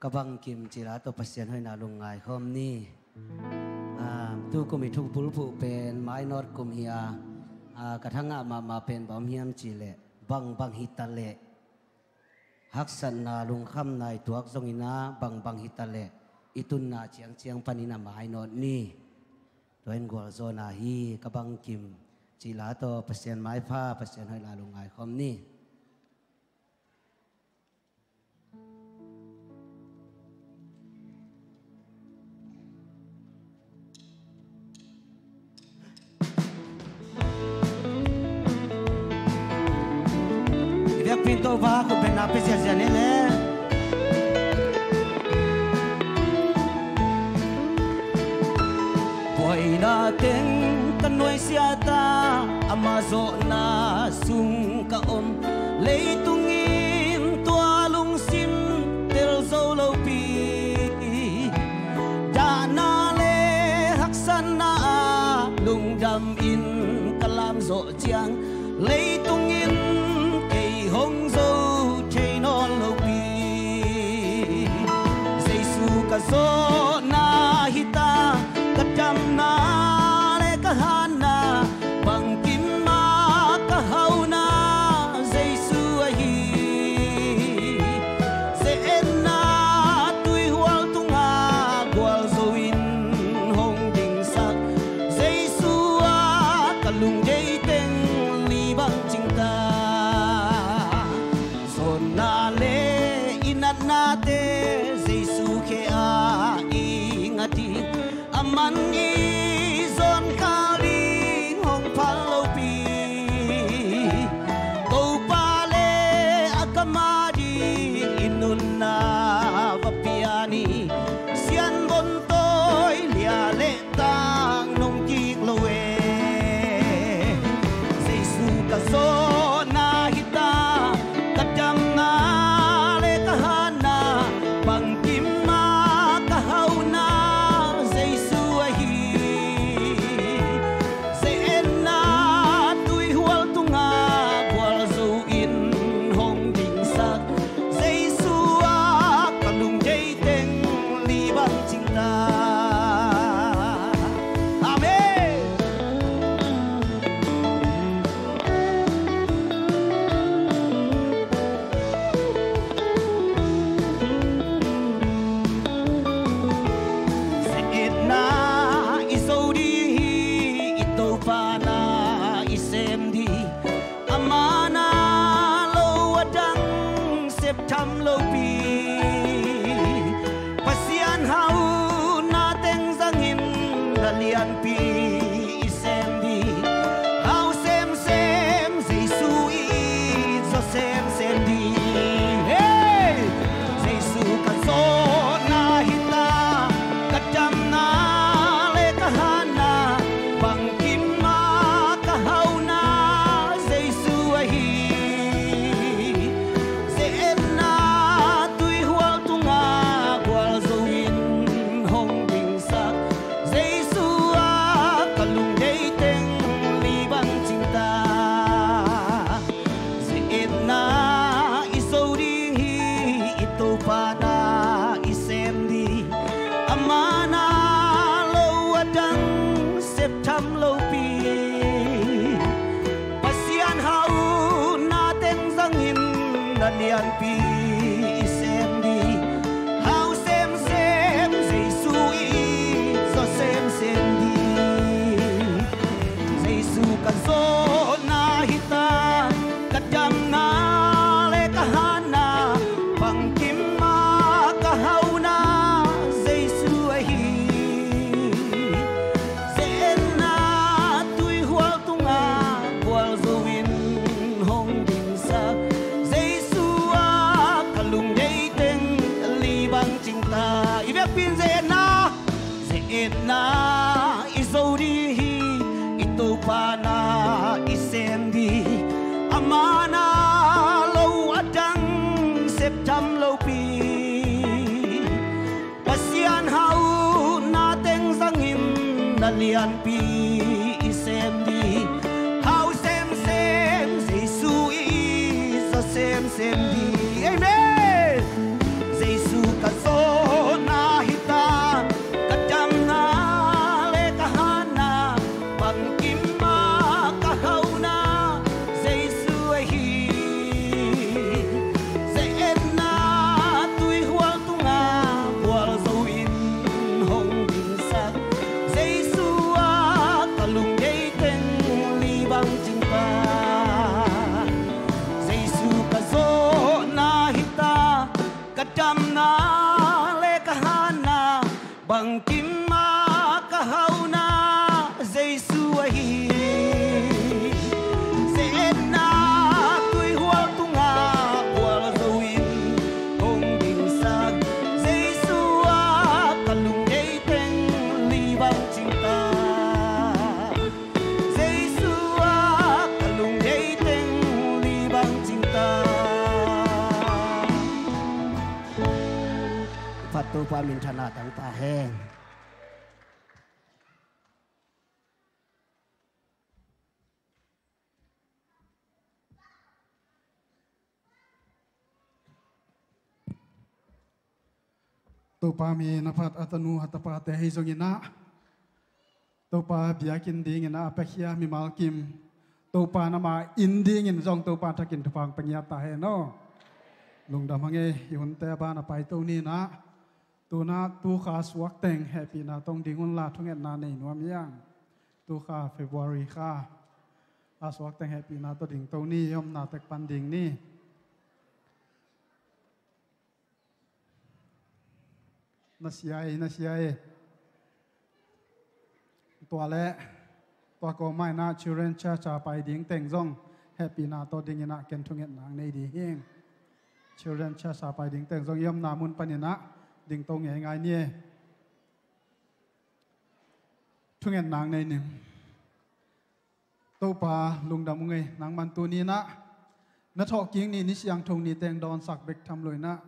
Ka bangkim cila tawh Pasian hoihna lungngai khawm ni. Ah, tu kum i thupulphuh pen mainawt kum hi a, ah, ka thangah mahmah pen bang om hiam cihleh, bangbang hitaleh haksatna lungkhamna i tuak zongin a, bangbang hitaleh i tunna ciangciang panin a mainawt ni. Tua in gualzawhna hi. Ka bangkim cila tawh Pasian maipha, Pasian hoihna lungngai khawm ni. I biakpiin Topa khut bengna pia ziahziah ni le. Buaina teng ka nuaisiah ta, ama zawhna sung ka om. Leitung in tua lungsim tel zo lopi. Dahna le haksatna ah lungdam in ka lam zawh ciang, leitung in kei hong zo thei nawn lopi. Jesu ka zawhna hita, ka damna le ka hanna, bangkim ah ka hauna Jesu ahi. Ze-etna tuihual tungah gualzo in hong dingsak, Jesu ah ka lungdei teng li bang cing ta. Zawhna le i natnate Jesu khe ah i ngat hi. Aman i zawn khak ding hong phal lopi. Topa le a kam ah ding i nunna va pia ni. Sianbon tawi lia le tang nong kik lo e. Jesu ka zawhna hita, ka damna le ka hanna, bangkim ah ka hauna Jesu ahi. Ze-etna tuihual tungah gualzo in hong dingsak, Jesu ah ka lungdei teng li bang cing ta. Amen. Ze-etna i zo ding hi, i Topa na i sem ding. Ama na lo a dang sep tham lopi. Pasian hau na teng zangin na lianpi i sem ding. Hau semsem Jesu i it zaw semsem ding. Hey! Jesu ka zawhna hita, ka damna le ka hanna, bangkim ah ka hauna Jesu ahi. Ze-etna tuihual tungah gualzo in hong dingsak, Jesu ah ka lungdei teng li bang cing ta. Ze-etna i zo ding hi, i Topa na i sem ding. Ama na lo a dang sep tham lopi. Pasian hau na teng zangin na lianpi i sem ding. Hau semsem Jesu i it zaw semsem ding. Jesu ka zawhna hita, ka damna le ka hanna, bangkim ah ka hauna Jesu ahi. Ze-etna tuihual tungah gualzo in hong dingsak, Jesu ah ka lungdei teng li bang cing ta. I biakpiin ze-etna, ze-etna i zo ding hi, i Topa na i sem ding. Ama na lo a dang sep tham lopi. Pasian hau na teng zangin na lianpi i sem ding. Hau semsem Jesu i it zaw semsem ding. Amen. Jesu ka zaw Pa minthanna tang ta hen. Topa min a phat a tanu a tapate ahi zongin ah, Topa biakinn dingin ah a piakhia mimal kim, Topa nama inn dingin zong Topa thakin thupha hong pia ngiat ta hen aw. Lungdam hang ei, i hunte a ban a paito ni in ah, tu in ah tu kha suak teng hehpihna tawh ding un la, thungetna nei nuam hi hang. Tu kha February kha a suak teng hehpihna tawh dingto ni, i omna tek pan ding ni. Na sia ei, na sia ei. Tua leh tua kawmah in ah Children Church a pai ding teng zong hehpihna tawh dingin ah ken thungetna hong nei ding hi ing. Children Church a pai ding teng zong i omna mun panin ah dingto ngeingai ni ei. Thungetna hong nei ning. Topa lungdam ung ei, nangman tuni in ah na thawhkik ni, ni siangtho ni teng dawnsak bek tham lo in ah,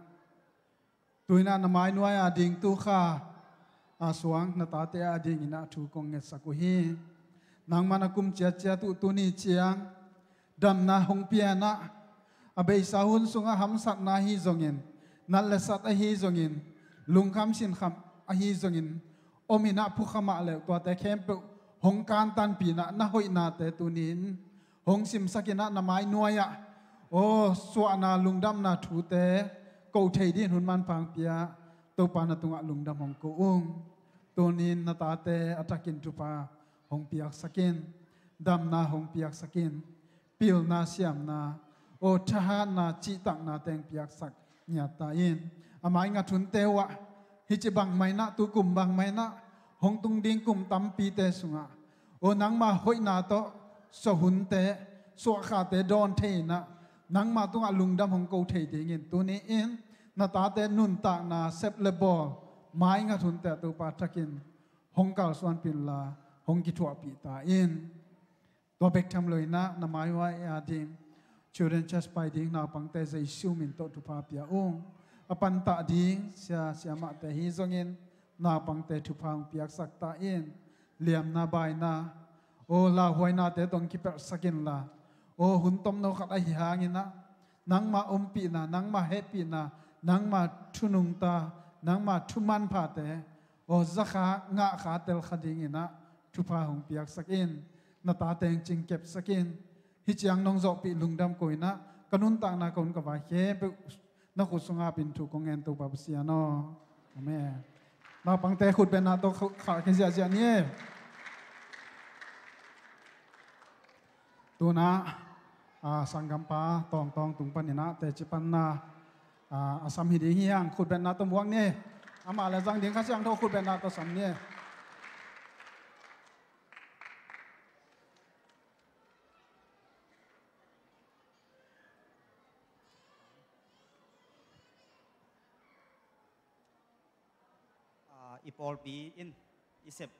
tu in ah na mai nuai a ding tu kha a suang na tate a dingin ah thu kong ngetsak uh hi. Nangman a kum ciatciat uh tuni ciang damna hong pia in ah, a beisa hun sungah hamsatna ahi zongin, nat le sat ahi zongin, lungkham sinkham ahi zongin, om in ah phukha mah leh tuate khempeuh hong kantanpih in ah, na hoihnate tuni in hong simsak in ah, na mai nuai ah, aw, suahna lungdamna thute ko thei dingin hun manpha hong pia Topa na tungah lungdam hong ko ung. Tuni in na tate a thakin thupha hong piaksak in, damna hong piaksak in, pilna siamna, aw, thahatna cihtakna teng piaksak ngiat ta in. A mai ngat hunte uh ah hih ci bangmah in ah, tu kum bangmah in ah, hong tung ding kum tampite sungah, aw, nangma hoihna tawh suah hunte, suahkhate dawn thei in ah, nangma tungah lungdam hong ko thei dingin tuni in na tate nuntakna sep le bawl mai ngat hunte ah Topa thakin hong kalsuanpih in la, hong kithuahpih ta in. Tua bek tham lo in ah na mai nuai a ding Children Church pai ding naupangte Jesu min tawh thupha pia ung. A pantah ding sia siamahte ahi zongin naupangte thupha hong piaksak ta in. Liamna baina, aw, lauhuainate tawh hong kipelhsak in la, aw, hun tomno khat ahi hangin ah, nangma ompihna, nangma hehpihna, nangma thu nungta, nangma thu manphate, aw, zakha ngahkha telkha dingin ah thupha hong piaksak in. Na tate hong cingkepsak in. Hih ciang nong zawhpih lungdam ko in ah, ka nuntakna ka hun ka vai khempeuh na khut sungah ap in thu kong ngen, Topa Pasian aw. Amen. Naupangte khutbetna tawh khah khia ziahziah ni. Tu in ah, a, sanggampa Tawng Tawng tung panin ah teci panna, a, a sam hi ding hi hang, khutbetna tawh muak ni. Amah le zang ding Kha Siangtho khutbetna tawh sam ni. Ah, i pawlpi in i sep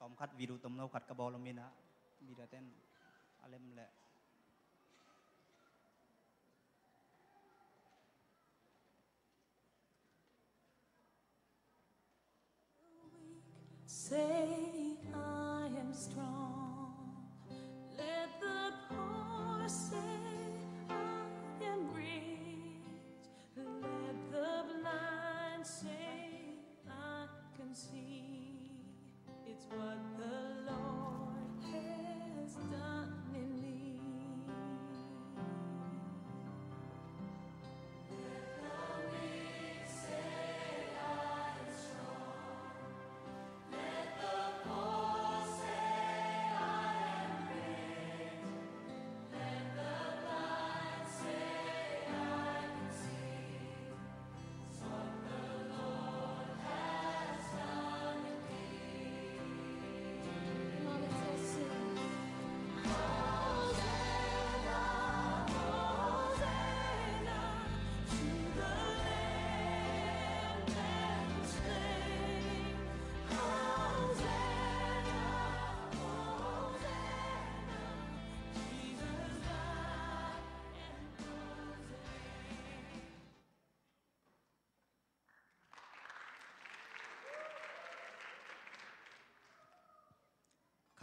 tawmkhat, video tomno khat ka bawl om in ah, video ten a lem leh. Say, "I am strong." Let the poor say, "I am rich." Let the blind say, "I can see." It's what the Lord has done in me.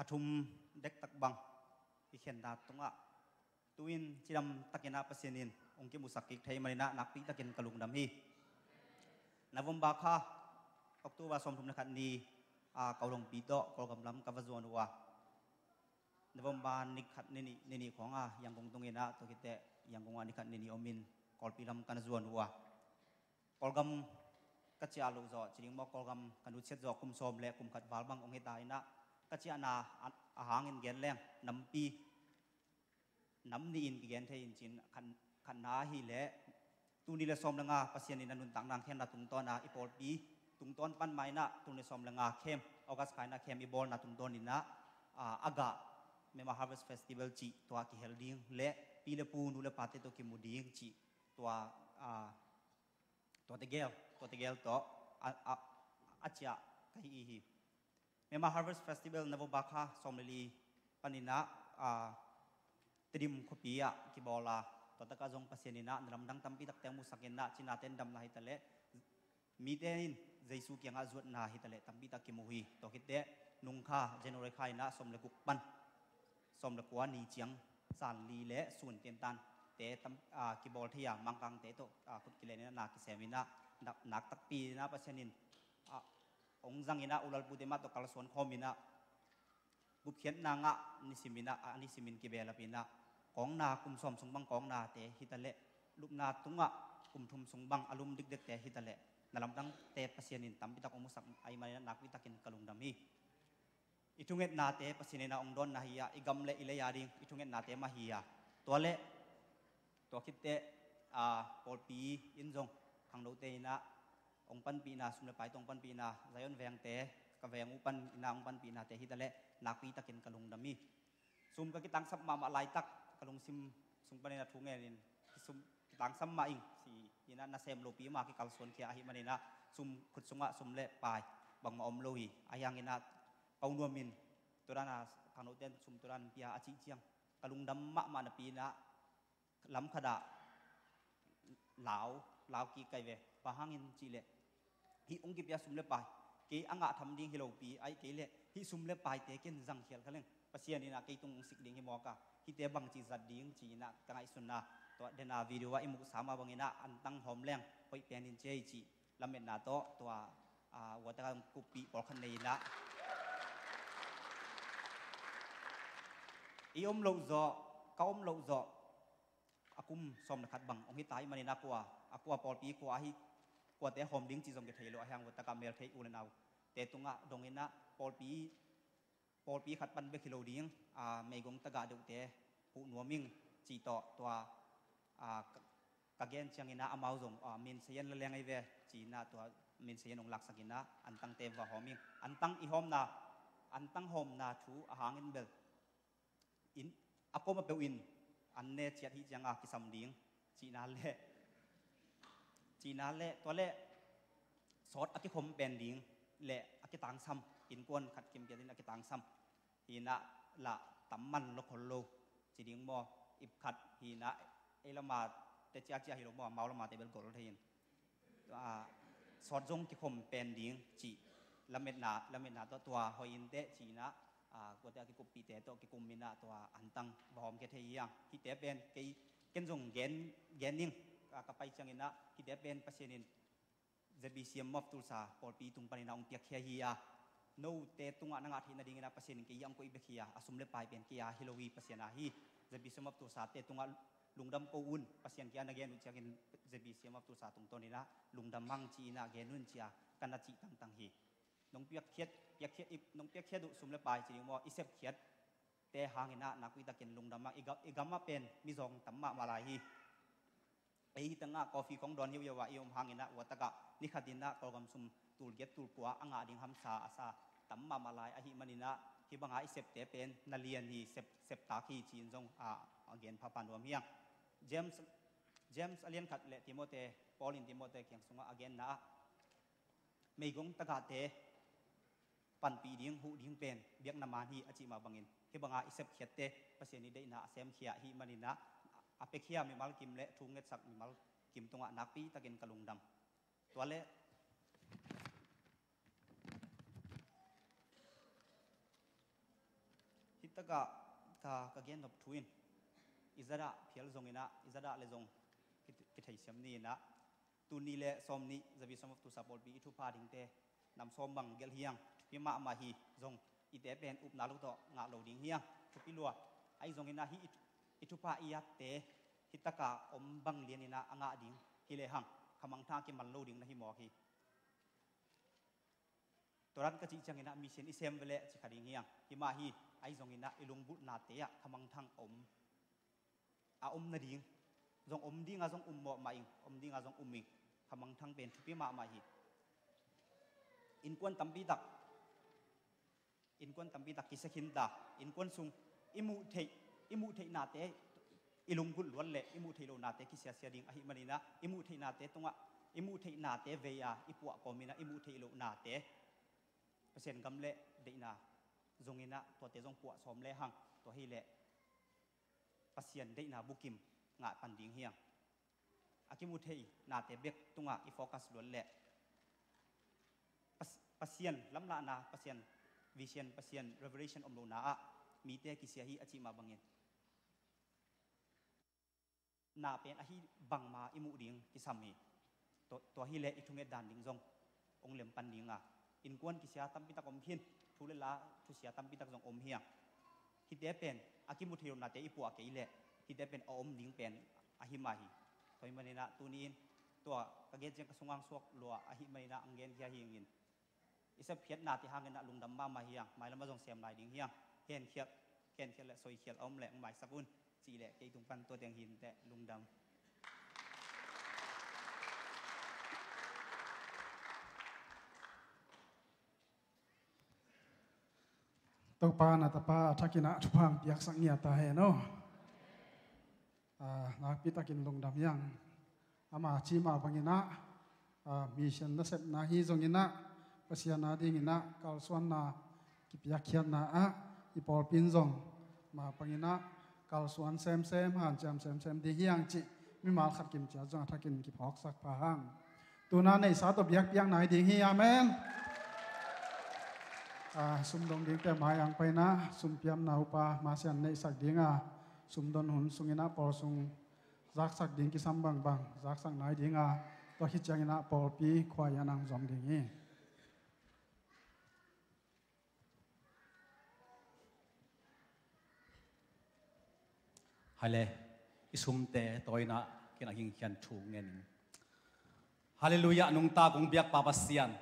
Thum dektak bang i khenna tungah tu-in cidam takin ah Pasian in hong kimusak kik thei manin ah nakpi takin ka lungdam hi. November kha, October sawmthum le khat ni a, ka u Longpi tawh Kawlgam lam ka va zuan uh a, November ni khat ni nih, ni nih khawng a Yangon tungin ah, tua khit teh Yangon ah ni khat ni nih omin Kawlpi lam ka na zuan uh a, Kawlgam ka ciah loh zawh, ci ding maw, Kawlgam ka nutsiat zawh kum sawm le kum khat val bang hong hi ta in ah, ka ciahna a, a hangin gen leng nampi nam nih in kigen thei in cin, khan, khanna ahih leh tuni le sawm le nga Pasian in a nuntakna hong khenna tungtawn a, i pawlpi tungtawn pan mah in ah tuni le sawm le nga camp, August kha in ah camp i bawlna tungtawn in ah, a, a gah Myanmar Harvest Festival cih tua kihel ding le pi le pu, nu le pate tawh kimu ding cih tua, a, tua tegel, tua tegel tawh a, a, a ciah ka hi hi. Myanmar Harvest Festival November kha sawm le li panin ah, a, Tedim khuapi ah kibawl a, tua takah zong Pasian in ah na lamdang tampi takte hong musak in ah, cinate in damna hi ta leh, mite in Jesu kiangah zuatna hi ta leh tampi tak kimu hi. Tua khit teh nung kha, January kha in ah sawm le guk pan sawm le kua ni ciang, zan li le sun tentante tam, a, kibawl thei a, Mangkangte tawh, a, khut kilen in ah na kisem in ah, na, nak takpi in ah Pasian in, a, hong zang in ah, u lal pute mah tawh kalsuan khawm in ah, gupkhiatna ngah nisim in ah, a, nisim in kibelap in ah, kawngna kum sawm sung bang kawngnate hi ta leh, lupna tungah kum thum sung bang a lum dikdekte hi ta leh, na lamdangte Pasian in tampi tak hong musak ahih manin ah nakpi takin ka lungdam hi. I thungetnate Pasian in ah hong dawnna hi a, i gam le i lei a ding i thungetnate mah hi a, tua leh tua khit teh, a, pawlpi in zong khangnote in ah hong panpihna, sum le pai tawh hong panpihna, Zion vengte, ka veng uh pan in ah hong panpihnate hi ta leh nakpi takin ka lungdam hi. Sum ka kitangsap mahmah laitak ka lungsim sung panin ah thu ngenin, sum kitangsam mah ing ci in ah, nasem lopi mah kikalsuan khia ahih manin ah, sum khut sungah sum le pai bangmah om lo hi. Ahi hangin ah ka u Nuam in tua dan a khangnote in sum tua dan pia a cih ciang ka lungdam mahmah napi in ah, lam khat ah lau, lau kik kai ve. Bang hangin cih leh, hih hong kipia sum le pai kei a ngah tham ding hi lopi, ahih kei leh hih sum le paite ken zang khial kha leng Pasian in ah kei tung hong sik ding hi mawk a, hihte bangci zat ding ci in ah ka ngaihsun a, tua den a video ah i muhsa mah bangin ah antang hawm leng hoih pen in ci hi cih lametna tawh tua, a, watercolour kuppih pawlkhat nei in ah, i om loh zawh, ka om loh zawh a kum sawm le khat bang hong hi ta ahih manin ah kua, a kua pawlpi kua ahi, kuate hawm ding cih zong kithei lo, ahi hang watercolour meltheih u le naute tungah dong in ah pawlpi, pawlpi khat pan bek hi lo ding, a, meigong tagah deuhte huh nuam ing cih tawh tua, a, ka, ka gen ciangin ah amau zong, a, min sayan la leng ahi ve ci in ah tua min sayan hong laksak in ah antangte va hawm ing. Antang i hawmna, antang hawmna thu a hangin bel in, a kawm a peuh in an ne ciat hi ciang a kisam ding cihna le, cihna le, tua le sawt a kikhom pen ding le a kitangsam, innkuan khat kimpiatin a kitangsam hi in ah, lah tam man lo khol lo ci ding maw, ip khat hi in ah, ei lama te ciacia hi lo maw, amau lama te bel gol thei in, a, sawt zong kikhom pen ding cih lametna, lametna tawh tua hoih in teh ci in ah, a, kuate a kikuppihte tawh kikum in ah tua antang va hawm khia thei hi hang. Hihte pen kei, ken zong gen, gen ning, a, ka pai ciangin ah hihte pen Pasian in Z B C M of Tulsa pawlpi tung panin ah hong piakkhia hi a, note tungah na ngah theih nadingin ah Pasian in kei hiah hong koih bek hi a, a sum le pai pen kei a hi lo hi, Pasian a hi. Z B C M of Tulsa te tungah lungdam ko un, Pasian kiang na gen uh ciangin Z B C M of Tulsa tungtawn in ah lungdam hang ci in ah gen un ci a ka na cih tangtang hi. Nong piakkhiat, piakkhiat, i, nong piakkhiat uh sum le pai ci ding maw, i sepkhiat te hangin ah nakpi takin lungdam hang. I ga, i gam ah pen mizawng tam mahmah lai hi. Ei hi tangah coffee kong dawn hiuhiau ah i om hangin ah, ua takah ni khat in ah Kawlgam sum tul giat tul kua a ngah ding hamsa a sa tam mahmah lai ahih manin ah, hih banga i septe pen na lian hi, sep, septak hi ci-in zong a, a gen phapha nuam hi hang. James, James a lian khat le Timothy, Paul in Timothy kiang sungah a genna ah, meigong tagahte panpih ding, huh ding pen biakna man hi a cih mah bangin, hih banga i sepkhiatte Pasian i deihna a semkhia ahih manin ah, a piakhia mimal kim le thu ngetsak mimal kim tungah nakpi takin ka lungdam. Tua le Takah ka, ka gennop thu in i zadah phial zonginah, i zadah le zong ki, kitheisiam ni-inah, tuni le sawm nih, Zabi sawm of tusa pawlpi i thupha dingte nam sawm bang gelh hiang, thupi mahmah hi. Zong ite pen upna lo tawh ngah lo ding hiang, thupi lua. Ahi zonginah hih i, i thupha i atte hih takah om bang lianinah a ngah ding hi lehang, khamangthang a kiman lo ding na hi mawk hi. Tua dan ka cih cianginah mission i sem veleh ci kha ding hiang. Hi mah hi, ahi zonginah i lunggulhnate ah khamangthang om, a om nading, zong om dinga zong um mawh mah ing, om dinga zong um ing. Khamangthang pen thupi mahmah hi. Innkuan tampi tak, innkuan tampi tak kisia khin ta. Innkuan sung i muh theih, i muh theihnate i lunggulh luat leh i muh theih lohnate kisiasia ding ahih maninah, i muh theihnate tungah, i muh theihnate vei-a i puah kawminah i muh theih lohnate Pasian gam le deihna zonginah tuate zong puah sawm lehang, tua hileh Pasian deihna bukim ngah pan ding hiang. A kimu thei nate bek tungah i focus luat leh Pas-, Pasian lamlahna, Pasian vision, Pasian revelation om lohna ah mite kisia hi a cih mah bangin na pen ahi bangma i muh ding kisam hi. Tua, tua hileh i thunget dan ding zong hong lem pan dinga, innkuan kisia tampi tak om khin, thu le la thusia tampi tak zong om hiang. Hihte pen a kimu thei lohnate i puah kei leh hihte pen a om ding pen ahi mah hi. Tua hi maninah tuni-in tua ka gen ciang ka sungang suak lua ahih maninah ang gen khia hi ingin, i sep khiatnate hanginah lungdam mahmah hiang. Mailam ah zong sem lai ding hiang. Khenkhiat, khenkhiat le soikhiat a om leh hong maisak un. Cih leh kei tung pan tua teng hi inteh, lungdam. Topa na tapa a thakinah thupha piaksak ngiat ta hen aw. Ah, nakpi takin lungdam hiang. Ama cih mah banginah, ah, mission nasepna hi zonginah Pasian a dinginah kalsuanna kipiakkhiatna ah i pawlpi in zong mah banginah kalsuan semsem, hanciam semsem ding hiang cih mimal khat kim ciat zong a thakin kiphawksak pha hang. Tuna neihsa tawh biakpiak nai ding hi. Amen. Ah, sumdong dingte mai-ang paina sumpiamna upa Masian neihsak dinga, sumdon hun sunginah pawl sung zaksak ding kisam bangbang zaksak nai dinga, tua khit cianginah pawlpi khua-ah a nang zom ding hi. Hale, i sumte tawinah kinah hingkhian thu ngen in. Halleluiah, nungta kong biak Pa Pasian.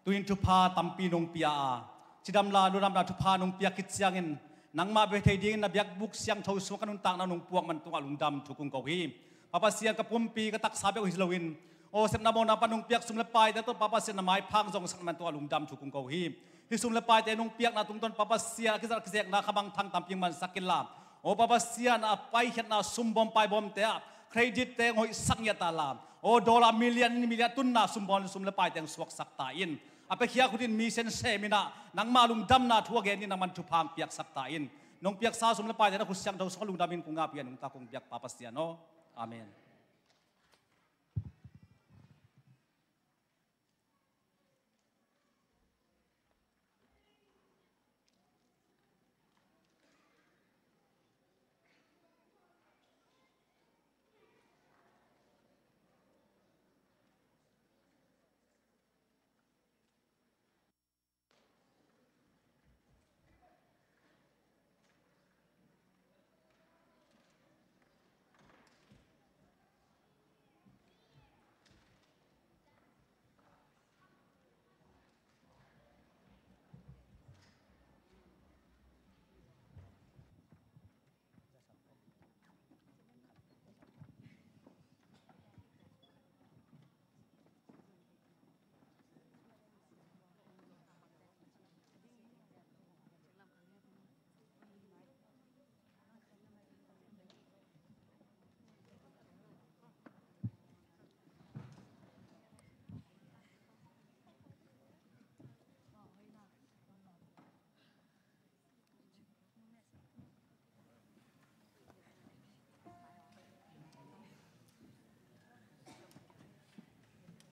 Tuin thupha tampi nong pia a, cidamna, ludamna thupha nong piak khit ciangin nangmah bia thei dingin na biakbuk siangtho sungah ka nuntakna nong puak man tungah lungdam thu kong ko hi. Pa Pasian, ka pumpi ka taksa bek uh hi loin, aw, sepna mawhna pan nong piak sum le paite tawh Pa Pasian na maiphang zongsak man tungah lungdam thu kong ko hi. Hih sum le paite nong piakna tungtawn Pa Pasian, a kizat a kizekna khamangthang tampi mansak inla, aw Pa Pasian, a paikhiatna sumbawm paibawmte ah credit-te hong hoihsak ngiat ta la, aw dollar million, million tunna sumbawm sum le paite hong suaksak ta in. A piakhia khut in mission sem inah nangmah lungdamna thu a gen in nangman thupha hong piaksak ta in. Nong piaksa sum le paite na khut siangtho sungah lungdam in kong ngahpih a, nungta kong biak Pa Pasian aw. Amen.